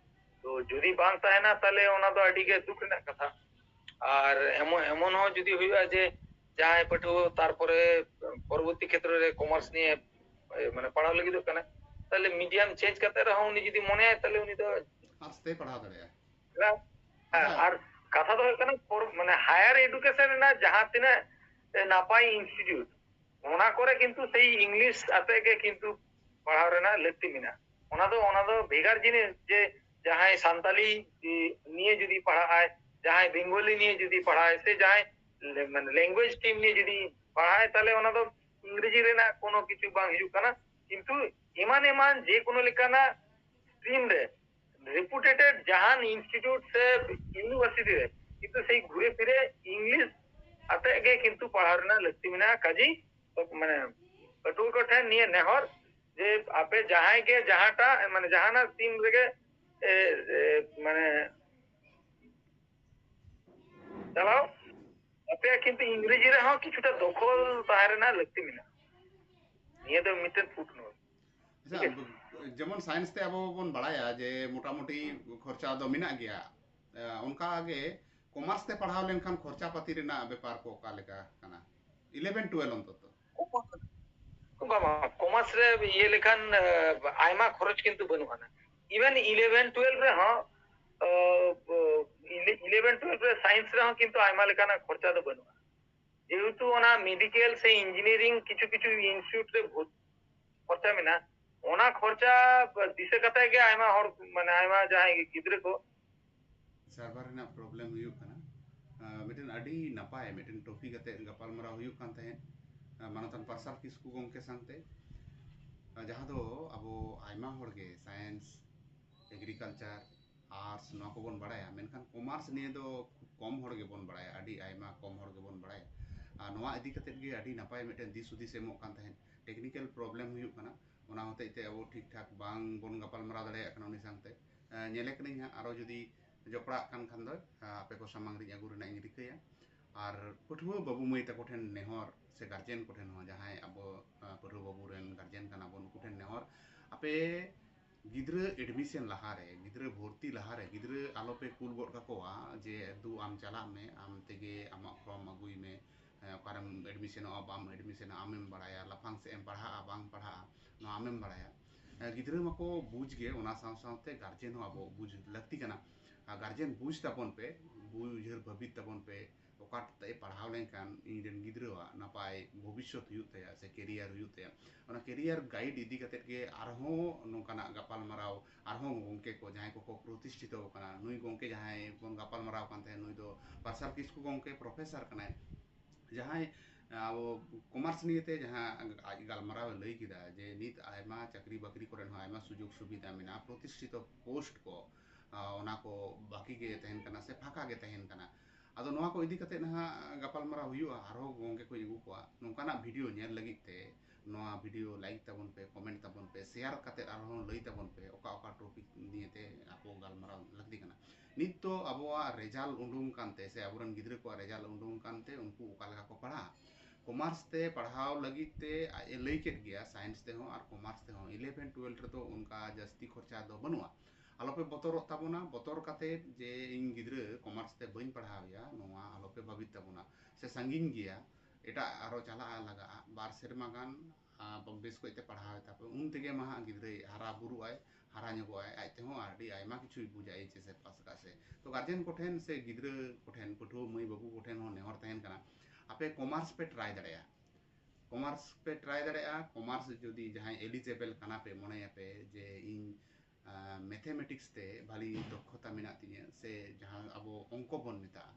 ᱛᱚ ᱡᱩᱫᱤ ᱵᱟᱝ ᱛᱟᱦᱮᱱᱟ ᱛᱟᱦᱞᱮ ᱚᱱᱟ ᱫᱚ ᱟᱹᱰᱤ ᱜᱮ ᱫᱩᱠ ᱨᱮᱱᱟᱜ ᱠᱟᱛᱷᱟ᱾ ᱟᱨ ᱮᱢᱚᱱ ᱮᱢᱚᱱ ᱦᱚᱸ ᱡᱩᱫᱤ ᱦᱩᱭᱩᱜᱼᱟ ᱡᱮ ᱡᱟᱦᱟᱸᱭ ᱯᱟᱹᱴᱷᱩᱣᱟᱹ ᱛᱟᱨᱯᱚᱨᱮ ᱯᱚᱨᱚᱵᱚᱨᱛᱤ ᱠᱷᱮᱛᱨᱚ ᱨᱮ ᱠᱚᱢᱟᱨᱥ ᱱᱤᱭᱮ ᱮ, ᱢᱟᱱᱮ ᱯᱟᱲᱦᱟᱣ ᱞᱟᱹᱜᱤᱫᱚᱜ ᱠᱟᱱᱟ, ᱛᱟᱦᱞᱮ ᱢᱤᱰᱤᱭᱟᱢ ᱪᱮᱧᱡᱽ ᱠᱟᱛᱮ ᱨᱮᱦᱚᱸ ᱩᱱᱤ ᱡᱩᱫᱤ ᱢᱚᱱᱮᱭᱟᱭ ᱛᱟᱦᱞᱮ ᱩᱱᱤ ᱫᱚ ᱟᱨᱴᱥ ᱛᱮᱭ ᱯᱟᱲᱦᱟᱣ ᱫᱟᱲᱮᱭᱟᱜᱼᱟ᱾ ᱦᱮᱸ, ᱟᱨ ᱠᱟᱛᱷᱟ ᱫᱚ ᱦᱩᱭᱩᱜ ᱠᱟᱱᱟ ᱯᱚᱨ-, ᱢᱟᱱᱮ ᱦᱟᱭᱟᱨ ᱮᱰᱩᱠᱮᱥᱚᱱ ᱨᱮᱱᱟᱜ ᱡᱟᱦᱟᱸ ᱛᱤᱱᱟᱹᱜ ᱮ, ᱱᱟᱯᱟᱭ ᱤᱱᱥᱴᱤᱴᱤᱭᱩᱴ, ᱚᱱᱟ ᱠᱚᱨᱮ ᱠᱤᱱᱛᱩ ᱥᱮᱭ ᱤᱝᱞᱤᱥ ᱟᱛᱮ ᱜᱮ ᱠᱤᱱᱛᱩ ᱯᱟᱲᱦᱟᱣ ᱨᱮᱱᱟᱜ ᱞᱟᱹᱠᱛᱤ ᱢᱮᱱᱟᱜᱼᱟ᱾ ᱚᱱᱟ ᱫᱚ ᱚᱱᱟ ᱫᱚ ᱵᱷᱮᱜᱟᱨ ᱡᱤᱱᱤᱥ ᱡᱮ ᱡᱟᱦᱟᱸᱭ ᱥᱟᱱᱛᱟᱞᱤ ᱮ, ᱱᱤᱭᱮ ᱡᱩᱫᱤ ᱯᱟᱲᱦᱟᱜ ᱟᱭ, ᱡᱟᱦᱟᱸᱭ ᱵᱮᱝᱜᱚᱞᱤ ᱱᱤᱭᱮ ᱡᱩᱫᱤ ᱯᱟᱲᱦᱟᱜ ᱟᱭ, ᱥᱮ ᱡᱟᱦᱟᱸᱭ ᱞᱮ-, ᱢᱟᱱᱮ ᱞᱮᱝᱜᱩᱭᱮᱡᱽ ᱴᱤᱢ ᱱᱤᱭᱮ ᱡᱩᱫᱤ ᱯᱟᱲᱦᱟᱜ ᱟᱭ, ᱛᱟᱦᱞᱮ ᱚᱱᱟ ᱫᱚ ᱤᱝᱨᱮᱡᱤ ᱨᱮᱱᱟᱜ ᱠᱳᱱᱳ ᱠᱤᱪᱷᱩ ᱵᱟᱝ ᱦᱤᱡᱩᱜ ᱠᱟᱱᱟ᱾ ᱠᱤᱱᱛᱩ ᱮᱢᱟᱱ ᱮᱢᱟᱱ ᱡᱮ ᱠᱳᱱᱳ ᱞᱮᱠᱟᱱᱟᱜ ᱥᱴᱨᱤᱢ ᱨᱮ ᱨᱮᱯᱩᱴᱮᱰ ᱡᱟᱦᱟᱱ ᱤᱱᱥᱴᱤᱴᱤᱭᱩᱴ ᱥᱮ ᱤᱭᱩᱱᱤᱵᱷᱟᱨᱥᱤᱴᱤ ᱨᱮ ᱠᱤᱱᱛᱩ ᱥᱮᱭ ᱜᱷᱩᱨᱮ ᱯᱷᱤᱨᱮ ᱤᱝᱞᱤᱥ ᱟᱛᱮ ᱜᱮ ᱠᱤᱱᱛᱩ ᱯᱟᱲᱦᱟᱣ ᱨᱮᱱᱟᱜ ᱞᱟᱹᱠᱛᱤ ᱢᱮᱱᱟᱜᱼᱟ᱾ ᱠᱟᱡᱮ ᱢᱟᱱᱮ ᱯᱟᱹᱴᱷᱩᱣᱟᱹ ᱠᱚ ᱴᱷᱮᱱ ᱱᱤᱭᱟᱹ ᱱᱮᱦᱚᱨ ᱡᱮ ᱟᱯᱮ ᱡᱟᱦᱟᱸᱭ ᱜᱮ ᱡᱟᱦᱟᱸᱴᱟᱜ ᱢᱟᱱᱮ ᱡᱟᱦᱟᱱᱟᱜ ᱥᱴᱨᱤᱢ ᱨᱮᱜᱮ ᱮ, ᱮ, ᱢᱟᱱᱮ ᱪᱟᱞᱟᱣ ᱜᱮᱭᱟ, ᱠᱤᱱᱛᱩ ᱤᱝᱨᱮᱡᱤ ᱨᱮᱦᱚᱸ ᱠᱤᱪᱷᱩᱴᱟ ᱫᱚᱠᱷᱚᱞ ᱛᱟᱦᱮᱸ ᱨᱮᱱᱟᱜ ᱞᱟᱹᱠᱛᱤ ᱢᱮᱱᱟᱜᱼᱟ᱾ ᱱᱤᱭᱟᱹ ᱫᱚ ᱢᱤᱫᱴᱮᱱ ᱯᱷᱩᱴᱱᱳᱴ᱾ ᱟᱪᱪᱷᱟ, ᱡᱮᱢᱚᱱ ᱥᱟᱭᱮᱱᱥ ᱛᱮ ᱟᱵᱚ ᱵᱚᱱ ᱵᱟᱲᱟᱭᱟ ᱡᱮ ᱢᱚᱴᱟᱢᱩᱴᱤ ᱠᱷᱚᱨᱪᱟ ᱫᱚ ᱢᱮᱱᱟᱜ ᱜᱮᱭᱟ, ᱚᱱᱠᱟ ᱜᱮ ᱠᱚᱢᱟᱨᱥ ᱛᱮ ᱯᱟᱲᱦᱟᱣ ᱞᱮᱱᱠᱷᱟᱱ ᱠᱷᱚᱨᱪᱟ ᱯᱟᱹᱛᱤ ᱨᱮᱱᱟᱜ ᱵᱮᱯᱟᱨ ᱠᱚ ᱚᱠᱟ ᱞᱮᱠᱟ ᱠᱟᱱᱟ? ᱤᱞᱮᱵᱷᱮᱱ ᱴᱩᱭᱮᱞᱵᱷ ᱚᱱᱛᱚᱛᱚ᱾ ᱵᱟᱝ, ᱵᱟᱝ, ᱠᱚᱢᱟᱨᱥ ᱨᱮ ᱤᱭᱟᱹ ᱞᱮᱠᱷᱟᱱ ᱟᱭᱢᱟ ᱠᱷᱚᱨᱚᱪ ᱠᱤᱱᱛᱩ ᱵᱟᱹᱱᱩᱜ ᱟᱱᱟ᱾ ᱤᱵᱷᱮᱱ ᱤᱞᱮᱵᱷᱮᱱ ᱴᱩᱭᱮᱞᱵᱷ ᱨᱮᱦᱚᱸ, ᱤᱞᱮᱵᱷᱮᱱ ᱴᱩᱭᱮᱞᱵᱷ ᱨᱮ ᱥᱟᱭᱮᱱᱥ ᱨᱮᱦᱚᱸ ᱠᱤᱱᱛᱩ ᱟᱭᱢᱟ ᱞᱮᱠᱟᱱᱟᱜ ᱠᱷᱚᱨᱪᱟ ᱫᱚ ᱵᱟᱹᱱᱩᱜᱼᱟ᱾ ᱡᱮᱦᱮᱛᱩ ᱚᱱᱟ ᱢᱮᱰᱤᱠᱮᱞ ᱥᱮ ᱤᱧᱡᱤᱱᱤᱭᱟᱨᱤᱝ ᱠᱤᱪᱷᱩ ᱠᱤᱪᱷᱩ ᱤᱱᱥᱴᱤᱴᱤᱭᱩᱴ ᱨᱮ ᱠᱷᱚᱨᱪᱟ ᱢᱮᱱᱟᱜᱼᱟ, ᱚᱱᱟ ᱠᱷᱚᱨᱪᱟ ᱫᱤᱥᱟᱹ ᱠᱟᱛᱮ ᱜᱮ ᱟᱭᱢᱟ ᱦᱚᱲ, ᱢᱟᱱᱮ ᱟᱭᱢᱟ ᱡᱟᱦᱟᱸᱭ ᱜᱤᱫᱽᱨᱟᱹ ᱠᱚ᱾ ᱥᱟᱨᱵᱷᱟᱨ ᱨᱮᱱᱟᱜ ᱯᱨᱚᱵᱞᱮᱢ ᱦᱩᱭᱩᱜ ᱠᱟᱱᱟ᱾ ᱢᱤᱫᱴᱮᱱ ᱟᱹᱰᱤ ᱱᱟᱯᱟᱭ ᱢᱤᱫᱴᱮᱱ ᱴᱚᱯᱤᱠ ᱟᱛᱮ ᱜᱟᱯᱟᱞᱢᱟᱨᱟᱣ ᱦᱩᱭᱩᱜ ᱠᱟᱱ ᱛᱟᱦᱮᱸᱫ ᱢᱟᱱᱚᱛᱟᱱ ᱯᱟᱨᱥᱟᱞ ᱠᱤᱥᱠᱩ ᱜᱚᱢᱠᱮ ᱥᱟᱶᱛᱮ, ᱡᱟᱦᱟᱸ ᱫᱚ ᱟᱵᱚ ᱟᱭᱢᱟ ᱦᱚᱲ ᱜᱮ ᱥᱟᱭᱮᱱᱥ, ᱮᱜᱽᱨᱤᱠᱟᱞᱪᱟᱨ, ᱟᱨᱴᱥ ᱱᱚᱣᱟ ᱠᱚᱵᱚᱱ ᱵᱟᱲᱟᱭᱟ, ᱢᱮᱱᱠᱷᱟᱱ ᱠᱚᱢᱟᱨᱥ ᱱᱤᱭᱮ ᱫᱚ ᱠᱷᱩᱵ ᱠᱚᱢ ᱦᱚᱲ ᱜᱮᱵᱚᱱ ᱵᱟᱲᱟᱭᱟ, ᱟᱹᱰᱤ ᱟᱭᱢᱟ ᱠᱚᱢ ᱦᱚᱲ ᱜᱮᱵᱚᱱ ᱵᱟᱲᱟᱭᱟ᱾ ᱟᱨ ᱱᱚᱣᱟ ᱤᱫᱤ ᱠᱟᱛᱮᱫ ᱜᱮ ᱟᱹᱰᱤ ᱱᱟᱯᱟᱭ ᱢᱤᱫᱴᱮᱱ ᱫᱤᱥ ᱦᱩᱫᱤᱥ ᱮ ᱮᱢᱚᱜ ᱠᱟᱱ ᱛᱟᱦᱮᱸᱫ᱾ ᱴᱮᱠᱱᱤᱠᱮᱞ ᱯᱨᱚᱵᱞᱮᱢ ᱦᱩᱭᱩᱜ ᱠᱟᱱᱟ, ᱚᱱᱟ ᱦᱚᱛᱮᱡ ᱛᱮ ᱟᱵᱚ ᱴᱷᱤᱠ ᱴᱷᱟᱠ ᱵᱟᱝ ᱵᱚᱱ ᱜᱟᱯᱟᱞ ᱢᱟᱨᱟᱣ ᱫᱟᱲᱮᱭᱟᱜ ᱠᱟᱱᱟ ᱩᱱᱤ ᱥᱟᱶᱛᱮ᱾ ᱧᱮᱞᱮ ᱠᱟᱹᱱᱟᱹᱧ ᱦᱟᱸᱜ, ᱟᱨᱚ ᱡᱩᱫᱤ ᱡᱚᱯᱲᱟᱜ ᱠᱟᱱ ᱠᱷᱟᱱ ᱫᱚ ᱟᱯᱮ ᱠᱚ ᱥᱟᱢᱟᱝ ᱨᱤᱧ ᱟᱹᱜᱩ ᱨᱮᱱᱟᱜ ᱤᱧ ᱨᱤᱠᱟᱹᱭᱟ᱾ ᱟᱨ ᱯᱟᱹᱴᱷᱩᱣᱟᱹ ᱵᱟᱹᱵᱩ ᱢᱟᱹᱭ ᱛᱟᱠᱚ ᱴᱷᱮᱱ ᱱᱮᱦᱚᱨ ᱥᱮ ᱜᱟᱨᱡᱮᱱ ᱠᱚᱴᱷᱮᱱ ᱦᱚᱸ, ᱡᱟᱦᱟᱸᱭ ᱟᱵᱚ ᱯᱟᱹᱴᱷᱩᱣᱟᱹ ᱵᱟᱹᱵᱩ ᱨᱮᱱ ᱜᱟᱨᱡᱮᱱ ᱠᱟᱱᱟ ᱵᱚᱱ, ᱩᱱᱠᱩ ᱴᱷᱮᱱ ᱱᱮᱦᱚᱨ, ᱟᱯᱮ ᱜᱤᱫᱽᱨᱟᱹ ᱮᱰᱢᱤᱥᱚᱱ ᱞᱟᱦᱟᱨᱮ, ᱜᱤᱫᱽᱨᱟᱹ ᱵᱷᱚᱨᱛᱤ ᱞᱟᱦᱟᱨᱮ ᱜᱤᱫᱽᱨᱟᱹ ᱟᱞᱚᱯᱮ ᱠᱩᱞ ᱜᱚᱫ ᱠᱟᱠᱚᱣᱟ ᱡᱮ, "ᱫᱩ, ᱟᱢ ᱪᱟᱞᱟᱜ ᱢᱮ, ᱟᱢ ᱛᱮᱜᱮ ᱟᱢᱟᱜ ᱯᱷᱨᱚᱢ ᱟᱹᱜᱩᱭ ᱢᱮ, ᱚᱠᱟᱨᱮᱢ ᱮᱰᱢᱤᱥᱚᱱᱚᱜᱼᱟ, ᱵᱟᱢ ᱮᱰᱢᱤᱥᱚᱱᱚᱜᱼᱟ, ᱟᱢᱮᱢ ᱵᱟᱲᱟᱭᱟ, ᱞᱟᱯᱷᱟᱝ ᱥᱮᱫ ᱮᱢ ᱯᱟᱲᱦᱟᱜᱼᱟ, ᱵᱟᱝ ᱯᱟᱲᱦᱟᱜᱼᱟ, ᱱᱚᱣᱟ ᱟᱢᱮᱢ ᱵᱟᱲᱟᱭᱟ᱾" ᱜᱤᱫᱽᱨᱟᱹ ᱢᱟᱠᱚ ᱵᱩᱡᱽ ᱜᱮ, ᱚᱱᱟ ᱥᱟᱶ ᱥᱟᱶᱛᱮ ᱜᱟᱨᱡᱮᱱ ᱦᱚᱸ ᱟᱵᱚ ᱵᱩᱡᱽ ᱞᱟᱹᱠᱛᱤ ᱠᱟᱱᱟ᱾ ᱟᱨ ᱜᱟᱨᱡᱮᱱ ᱵᱩᱡᱽ ᱛᱟᱵᱚᱱ ᱯᱮ, ᱵᱩᱡᱽ ᱩᱭᱦᱟᱹᱨ ᱵᱷᱟᱹᱵᱤᱛ ᱛᱟᱵᱚᱱ ᱯᱮ, ᱚᱠᱟᱴᱟᱜ ᱮ ᱯᱟᱲᱦᱟᱣ ᱞᱮᱱᱠᱷᱟᱱ ᱤᱧ ᱨᱮᱱ ᱜᱤᱫᱽᱨᱟᱹᱣᱟᱜ ᱱᱟᱯᱟᱭ ᱵᱷᱚᱵᱤᱥᱥᱚᱛ ᱦᱩᱭᱩᱜ ᱛᱟᱭᱟ ᱥᱮ ᱠᱮᱨᱤᱭᱟᱨ ᱦᱩᱭᱩᱜ ᱛᱟᱭᱟ᱾ ᱚᱱᱟ ᱠᱮᱨᱤᱭᱟᱨ ᱜᱟᱭᱤᱰ ᱤᱫᱤ ᱠᱟᱛᱮᱫ ᱜᱮ ᱟᱨᱦᱚᱸ ᱱᱚᱝᱠᱟᱱᱟᱜ ᱜᱟᱯᱟᱞᱢᱟᱨᱟᱣ, ᱟᱨᱦᱚᱸ ᱜᱚᱢᱠᱮ ᱠᱚ ᱡᱟᱦᱟᱸᱭ ᱠᱚᱠᱚ ᱯᱨᱚᱛᱤᱥᱴᱷᱤᱛᱚ ᱟᱠᱟᱱᱟ, ᱱᱩᱭ ᱜᱚᱢᱠᱮ ᱡᱟᱦᱟᱸᱭ ᱵᱚᱱ ᱜᱟᱯᱟᱞᱢᱟᱨᱟᱣ ᱠᱟᱱ ᱛᱟᱦᱮᱸᱫ, ᱱᱩᱭ ᱫᱚ ᱯᱟᱨᱥᱟᱞ ᱠᱤᱥᱠᱩ ᱜᱚᱢᱠᱮ ᱯᱨᱚᱯᱷᱮᱥᱟᱨ ᱠᱟᱱᱟᱭ, ᱡᱟᱦᱟᱸᱭ ᱟᱵᱚ ᱠᱚᱢᱟᱨᱥ ᱱᱤᱭᱮᱛᱮ ᱡᱟᱦᱟᱸ ᱟᱡ ᱜᱟᱞᱢᱟᱨᱟᱣ ᱮ ᱞᱟᱹᱭ ᱠᱮᱫᱟ ᱡᱮ ᱱᱤᱛ ᱟᱭᱢᱟ ᱪᱟᱹᱠᱨᱤ ᱵᱟᱹᱠᱨᱤ ᱠᱚᱨᱮ ᱦᱚᱸ ᱟᱭᱢᱟ ᱥᱩᱡᱳᱜᱽ ᱥᱩᱵᱤᱫᱷᱟ ᱢᱮᱱᱟᱜᱼᱟ, ᱯᱨᱚᱛᱤᱥᱴᱷᱤᱛᱚ ᱯᱳᱥᱴ ᱠᱚ, ᱟᱸ, ᱚᱱᱟ ᱠᱚ ᱵᱟᱹᱠᱤ ᱜᱮ ᱛᱟᱦᱮᱱ ᱠᱟᱱᱟ ᱥᱮ ᱯᱷᱟᱸᱠᱟ ᱜᱮ ᱛᱟᱦᱮᱱ ᱠᱟᱱᱟ᱾ ᱟᱫᱚ ᱱᱚᱣᱟ ᱠᱚ ᱤᱫᱤ ᱠᱟᱛᱮᱫ ᱱᱟᱦᱟᱜ ᱜᱟᱯᱟᱞᱢᱟᱨᱟᱣ ᱦᱩᱭᱩᱜᱼᱟ, ᱟᱨᱦᱚᱸ ᱜᱚᱢᱠᱮ ᱠᱚᱧ ᱟᱹᱜᱩ ᱠᱚᱣᱟ᱾ ᱱᱚᱝᱠᱟᱱᱟᱜ ᱵᱷᱤᱰᱤᱭᱳ ᱧᱮᱞ ᱞᱟᱹᱜᱤᱫ ᱛᱮ ᱱᱚᱣᱟ ᱵᱷᱤᱰᱤᱭᱳ ᱞᱟᱭᱤᱠ ᱛᱟᱵᱚᱱ ᱯᱮ, ᱠᱚᱢᱮᱱᱴ ᱛᱟᱵᱚᱱ ᱯᱮ, ᱥᱮᱭᱟᱨ ᱠᱟᱛᱮᱫ ᱟᱨᱦᱚᱸ ᱞᱟᱹᱭ ᱛᱟᱵᱚᱱ ᱯᱮ ᱚᱠᱟ ᱚᱠᱟ ᱴᱚᱯᱤᱠ ᱱᱤᱭᱮᱛᱮ ᱟᱵᱚ ᱜᱟᱞᱢᱟᱨᱟᱣ ᱞᱟᱹᱠᱛᱤ ᱠᱟᱱᱟ᱾ ᱱᱤᱛ ᱫᱚ ᱟᱵᱚᱣᱟᱜ ᱨᱮᱡᱟᱞᱴ ᱩᱰᱩᱝ ᱠᱟᱱᱛᱮ ᱥᱮ ᱟᱵᱚᱨᱮᱱ ᱜᱤᱫᱽᱨᱟᱹ ᱠᱚᱣᱟᱜ ᱨᱮᱡᱟᱞᱴ ᱩᱰᱩᱝ ᱠᱟᱱᱛᱮ ᱩᱱᱠᱩ ᱚᱠᱟ ᱞᱮᱠᱟ ᱠᱚ ᱯᱟᱲᱦᱟᱜᱼᱟ᱾ ᱠᱚᱢᱟᱨᱥ ᱛᱮ ᱯᱟᱲᱦᱟᱣ ᱞᱟᱹᱜᱤᱫ ᱛᱮ ᱟᱡ ᱮ ᱞᱟᱹᱭ ᱠᱮᱫ ᱜᱮᱭᱟ, ᱥᱟᱭᱮᱱᱥ ᱛᱮᱦᱚᱸ ᱟᱨ ᱠᱚᱢᱟᱨᱥ ᱛᱮᱦᱚᱸ᱾ ᱤᱞᱮᱵᱷᱮᱱ ᱴᱩᱭᱮᱞᱵᱷ ᱨᱮᱫᱚ ᱚᱱᱠᱟ ᱡᱟᱹᱥᱛᱤ ᱠᱷᱚᱨᱪᱟ ᱫᱚ ᱵᱟᱹᱱᱩᱜᱼᱟ᱾ ᱟᱞᱚᱯᱮ ᱵᱚᱛᱚᱨᱚᱜ ᱛᱟᱵᱚᱱᱟ, ᱵᱚᱛᱚᱨ ᱠᱟᱛᱮ ᱡᱮ ᱤᱧ ᱜᱤᱫᱽᱨᱟᱹ ᱠᱚᱢᱟᱨᱥ ᱛᱮ ᱵᱟᱹᱧ ᱯᱟᱲᱦᱟᱣᱮᱭᱟ, ᱱᱚᱣᱟ ᱟᱞᱚᱯᱮ ᱵᱷᱟᱵᱤᱛ ᱛᱟᱵᱚᱱᱟ᱾ ᱥᱮ ᱥᱟᱺᱜᱤᱧ ᱜᱮᱭᱟ, ᱮᱴᱟᱜ ᱟᱨᱚ ᱪᱟᱞᱟᱜ ᱞᱟᱜᱟᱜᱼᱟ, ᱵᱟᱨ ᱥᱮᱨᱢᱟ ᱜᱟᱱ ᱵᱮᱥ ᱠᱚᱡ ᱛᱮ ᱯᱟᱲᱦᱟᱣ ᱮ ᱛᱟᱯᱮ, ᱩᱱ ᱛᱮᱜᱮ ᱢᱟ ᱦᱟᱸᱜ ᱜᱤᱫᱽᱨᱟᱹᱭ ᱦᱟᱨᱟ ᱵᱩᱨᱩᱜ ᱟᱭ, ᱦᱟᱨᱟ ᱧᱚᱜᱚᱜ ᱟᱭ, ᱟᱡ ᱛᱮᱦᱚᱸ ᱟᱹᱰᱤ ᱟᱭᱢᱟ ᱠᱤᱪᱷᱩᱭ ᱵᱩᱡᱟ ᱮᱭᱤᱪ ᱮᱥ ᱮ ᱯᱟᱥ ᱠᱟᱜ ᱥᱮ᱾ ᱛᱚ ᱜᱟᱨᱡᱮᱱ ᱠᱚᱴᱷᱮᱱ ᱥᱮ ᱜᱤᱫᱽᱨᱟᱹ ᱠᱚᱴᱷᱮᱱ, ᱯᱟᱹᱴᱷᱩᱣᱟᱹ ᱢᱟᱹᱭ ᱵᱟᱹᱵᱩ ᱠᱚᱴᱷᱮᱱ ᱦᱚᱸ ᱱᱮᱦᱚᱨ ᱛᱟᱦᱮᱱ ᱠᱟᱱᱟ, ᱟᱯᱮ ᱠᱚᱢᱟᱨᱥ ᱯᱮ ᱴᱨᱟᱭ ᱫᱟᱲᱮᱭᱟᱜᱼᱟ᱾ ᱠᱚᱢᱟᱨᱥ ᱯᱮ ᱴᱨᱟᱭ ᱫᱟᱲᱮᱭᱟᱜᱼᱟ᱾ ᱠᱚᱢᱟᱨᱥ ᱡᱩᱫᱤ ᱡᱟᱦᱟᱸᱭ ᱮᱞᱤᱡᱮᱵᱮᱞ ᱠᱟᱱᱟ ᱯᱮ, ᱢᱚᱱᱮᱭᱟᱯᱮ ᱡᱮ ᱤᱧ ᱢᱮᱛᱷᱮᱢᱮᱴᱤᱠᱥ ᱛᱮ ᱵᱷᱟᱞᱤ ᱫᱚᱠᱷᱚᱛᱟ ᱢᱮᱱᱟᱜ ᱛᱤᱧᱟᱹ, ᱥᱮ ᱡᱟᱦᱟᱸ ᱟᱵᱚ ᱚᱝᱠᱚ ᱵᱚᱱ ᱢᱮᱛᱟᱜᱼᱟ,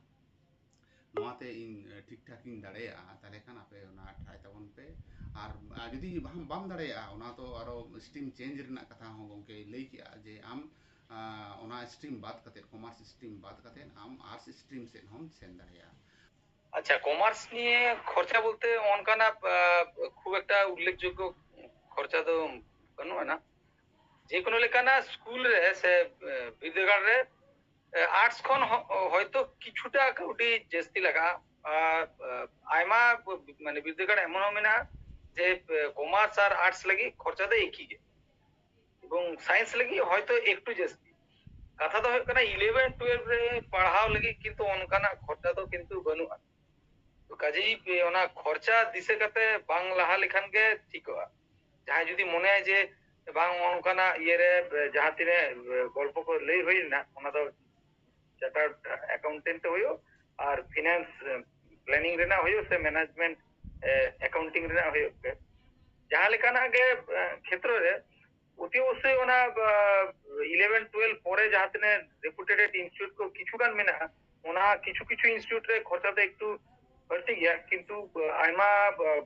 ᱱᱚᱣᱟᱛᱮ ᱤᱧ ᱴᱷᱤᱠ ᱴᱷᱟᱠ ᱤᱧ ᱫᱟᱲᱮᱭᱟᱜᱼᱟ, ᱛᱟᱦᱚᱞᱮ ᱠᱷᱟᱱ ᱟᱯᱮ ᱚᱱᱟ ᱴᱨᱟᱭ ᱛᱟᱵᱚᱱ ᱯᱮ᱾ ᱟᱨ ᱡᱩᱫᱤ ᱵᱟᱢ ᱫᱟᱲᱮᱭᱟᱜᱼᱟ, ᱚᱱᱟ ᱛᱚ ᱟᱨᱚ ᱥᱴᱨᱤᱢ ᱪᱮᱧᱡᱽ ᱨᱮᱱᱟᱜ ᱠᱟᱛᱷᱟ ᱦᱚᱸ ᱜᱚᱢᱠᱮ ᱞᱟᱹᱭ ᱠᱮᱜᱼᱟ ᱡᱮ ᱟᱢ ᱚᱱᱟ ᱥᱴᱨᱤᱢ ᱵᱟᱫ ᱠᱟᱛᱮ, ᱠᱚᱢᱟᱨᱥ ᱥᱴᱨᱤᱢ ᱵᱟᱫ ᱠᱟᱛᱮ ᱟᱢ ᱟᱨᱴᱥ ᱥᱴᱨᱤᱢ ᱥᱮᱫ ᱦᱚᱸᱢ ᱥᱮᱱ ᱫᱟᱲᱮᱭᱟᱜᱼᱟ᱾ ᱟᱪᱪᱷᱟ, ᱠᱚᱢᱟᱨᱥ ᱱᱤᱭᱮ ᱠᱷᱚᱨᱪᱟ ᱵᱚᱞᱛᱮ ᱚᱱᱠᱟᱱᱟᱜ ᱠᱷᱩᱵ ᱮᱠᱴᱟ ᱩᱞᱞᱮᱠᱷᱡᱳᱜᱽᱜᱚ ᱠᱷᱚᱨᱪᱟ ᱫᱚ ᱵᱟᱹᱱᱩᱜ ᱟᱱᱟ᱾ ᱡᱮᱠᱳᱱᱳ ᱞᱮᱠᱟᱱᱟᱜ ᱥᱠᱩᱞ ᱨᱮ ᱥᱮ ᱵᱤᱨᱫᱟᱹᱜᱟᱲ ᱨᱮ ᱟᱨᱴᱥ ᱠᱷᱚᱱ ᱦᱚᱭᱛᱳ ᱠᱤᱪᱷᱩᱴᱟ ᱠᱟᱹᱣᱰᱤ ᱡᱟᱹᱥᱛᱤ ᱞᱟᱜᱟᱜᱼᱟ᱾ ᱟᱨ ᱟᱭᱢᱟ ᱢᱟᱱᱮ ᱵᱤᱨᱫᱟᱹᱜᱟᱲ ᱮᱢᱚᱱ ᱦᱚᱸ ᱢᱮᱱᱟᱜᱼᱟ ᱡᱮ ᱠᱚᱢᱟᱨᱥ ᱟᱨ ᱟᱨᱴᱥ ᱞᱟᱹᱜᱤᱫ ᱠᱷᱚᱨᱪᱟ ᱫᱚ ᱮᱠᱤ ᱜᱮ, ᱮᱵᱚᱝ ᱥᱟᱭᱮᱱᱥ ᱞᱟᱹᱜᱤᱫ ᱦᱚᱭᱛᱳ ᱮᱠᱴᱩ ᱡᱟᱹᱥᱛᱤ᱾ ᱠᱟᱛᱷᱟ ᱫᱚ ᱦᱩᱭᱩᱜ ᱠᱟᱱᱟ ᱤᱞᱮᱵᱷᱮᱱ ᱴᱩᱭᱮᱞᱵᱷ ᱨᱮ ᱯᱟᱲᱦᱟᱣ ᱞᱟᱹᱜᱤᱫ ᱠᱤᱱᱛᱩ ᱚᱱᱠᱟᱱᱟᱜ ᱠᱷᱚᱨᱪᱟ ᱫᱚ ᱠᱤᱱᱛᱩ ᱵᱟᱹᱱᱩᱜᱼᱟ᱾ ᱛᱚ ᱠᱟᱡᱮᱭ ᱚᱱᱟ ᱠᱷᱚᱨᱪᱟ ᱫᱤᱥᱟᱹ ᱠᱟᱛᱮ ᱵᱟᱝ ᱞᱟᱦᱟ ᱞᱮᱠᱷᱟᱱ ᱜᱮ ᱴᱷᱤᱠᱚᱜᱼᱟ᱾ ᱡᱟᱦᱟᱸᱭ ᱡᱩᱫᱤ ᱢᱚᱱᱮᱭᱟ ᱡᱮ ᱵᱟᱝ ᱚᱱᱠᱟᱱᱟᱜ ᱤᱭᱟᱹᱨᱮ ᱡᱟᱦᱟᱸ ᱛᱤᱱᱟᱹᱜ ᱜᱚᱞᱯᱚ ᱠᱚ ᱞᱟᱹᱭ ᱦᱩᱭ ᱞᱮᱱᱟ, ᱚᱱᱟ ᱫᱚ ᱪᱟᱨᱴᱟᱨᱰ ᱮᱠᱟᱣᱩᱱᱴᱮᱱᱴ ᱦᱩᱭᱩᱜ ᱟᱨ ᱯᱷᱤᱱᱟᱱᱥ ᱯᱞᱮᱱᱤᱝ ᱨᱮᱱᱟᱜ ᱦᱩᱭᱩᱜ ᱥᱮ ᱢᱮᱱᱮᱡᱽᱢᱮᱱᱴ ᱮᱠᱟᱣᱩᱱᱴᱤᱝ ᱨᱮᱱᱟᱜ ᱦᱩᱭᱩᱜ ᱜᱮ, ᱡᱟᱦᱟᱸ ᱞᱮᱠᱟᱱᱟᱜ ᱜᱮ ᱠᱷᱮᱛᱨᱚ ᱨᱮ ᱚᱛᱤ ᱚᱵᱚᱥᱥᱳᱭ ᱚᱱᱟ ᱤᱞᱮᱵᱷᱮᱱ ᱴᱩᱭᱮᱞᱵᱷ ᱯᱚᱨᱮ ᱡᱟᱦᱟᱸ ᱛᱤᱱᱟᱹᱜ ᱨᱮᱯᱩᱴᱮᱰ ᱤᱱᱥᱴᱤᱴᱤᱭᱩᱴ ᱠᱚ ᱠᱤᱪᱷᱩ ᱜᱟᱱ ᱢᱮᱱᱟᱜᱼᱟ, ᱚᱱᱟ ᱠᱤᱪᱷᱩ ᱠᱤᱪᱷᱩ ᱤᱱᱥᱴᱤᱴᱤᱭᱩᱴ ᱨᱮ ᱠᱷᱚᱨᱪᱟ ᱫᱚ ᱮᱠᱴᱩ ᱵᱟᱹᱲᱛᱤ ᱜᱮᱭᱟ, ᱠᱤᱱᱛᱩ ᱟᱭᱢᱟ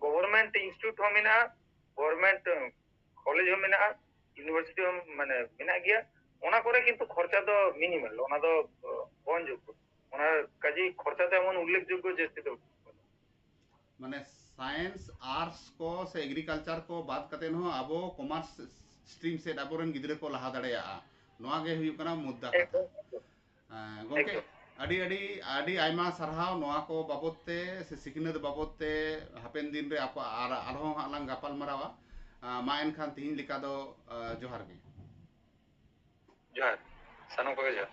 ᱜᱚᱵᱷᱚᱨᱱᱢᱮᱱᱴ ᱤᱱᱥᱴᱤᱴᱤᱭᱩᱴ ᱦᱚᱸ ᱢᱮᱱᱟᱜᱼᱟ, ᱜᱚᱵᱷᱚᱨᱱᱢᱮᱱᱴ ᱠᱚᱞᱮᱡᱽ ᱦᱚᱸ ᱢᱮᱱᱟᱜᱼᱟ, ᱤᱭᱩᱱᱤᱵᱷᱟᱨᱥᱤᱴᱤ ᱦᱚᱸ ᱢᱟᱱᱮ ᱢᱮᱱᱟᱜ ᱜᱮᱭᱟ᱾ ᱚᱱᱟ ᱠᱚᱨᱮ ᱠᱤᱱᱛᱩ ᱠᱷᱚᱨᱪᱟ ᱫᱚ ᱢᱤᱱᱤᱢᱟᱞ, ᱚᱱᱟ ᱫᱚ ᱵᱚᱦᱚᱱ ᱡᱳᱜᱽᱜᱚ, ᱚᱱᱟ ᱠᱟᱡᱮ ᱠᱷᱚᱨᱪᱟ ᱫᱚ ᱮᱢᱚᱱ ᱩᱞᱞᱮᱠᱷᱡᱳᱜᱽᱜᱚ ᱡᱟᱹᱥᱛᱤ ᱫᱚ ᱵᱟᱹᱱᱩᱜᱼᱟ᱾ ᱢᱟᱱᱮ ᱥᱟᱭᱮᱱᱥ, ᱟᱨᱴᱥ ᱠᱚ ᱥᱮ ᱮᱜᱽᱨᱤᱠᱟᱞᱪᱟᱨ ᱠᱚ ᱵᱟᱫ ᱠᱟᱛᱮ ᱦᱚᱸ ᱟᱵᱚ ᱠᱚᱢᱟᱨᱥ ᱥᱴᱨᱤᱢ ᱥᱮᱫ ᱟᱵᱚᱨᱮᱱ ᱜᱤᱫᱽᱨᱟᱹ ᱠᱚ ᱞᱟᱦᱟ ᱫᱟᱲᱮᱭᱟᱜᱼᱟ, ᱱᱚᱣᱟ ᱜᱮ ᱦᱩᱭᱩᱜ ᱠᱟᱱᱟ ᱢᱩᱫᱽᱫᱟ ᱠᱟᱛᱷᱟ᱾ ᱮᱠᱫᱚᱢ, ᱮᱠᱫᱚᱢ᱾ ᱦᱮᱸ, ᱜᱚᱢᱠᱮ, ᱮᱠᱫᱚᱢ᱾ ᱟᱹᱰᱤ, ᱟᱹᱰᱤ, ᱟᱹᱰᱤ ᱟᱭᱢᱟ ᱥᱟᱨᱦᱟᱣ ᱱᱚᱣᱟ ᱠᱚ ᱵᱟᱵᱚᱫ ᱛᱮ ᱥᱮ ᱥᱤᱠᱷᱱᱟᱹᱛ ᱵᱟᱵᱚᱫ ᱛᱮ ᱦᱟᱯᱮᱱ ᱫᱤᱱ ᱨᱮ ᱟᱠᱚ ᱟᱨ, ᱟᱨᱦᱚᱸ ᱦᱟᱸᱜ ᱞᱟᱝ ᱜᱟᱯᱟᱞ ᱢᱟᱨᱟᱣᱟ᱾ ᱟᱸ, ᱢᱟ ᱮᱱᱠᱷᱟᱱ ᱛᱤᱦᱤᱧ ᱞᱮᱠᱟ ᱫᱚ, ᱟᱸ, ᱡᱚᱦᱟᱨ ᱜᱮ᱾ ᱡᱚᱦᱟᱨ, ᱥᱟᱱᱟᱢ ᱠᱚᱜᱮ ᱡᱚᱦᱟᱨ᱾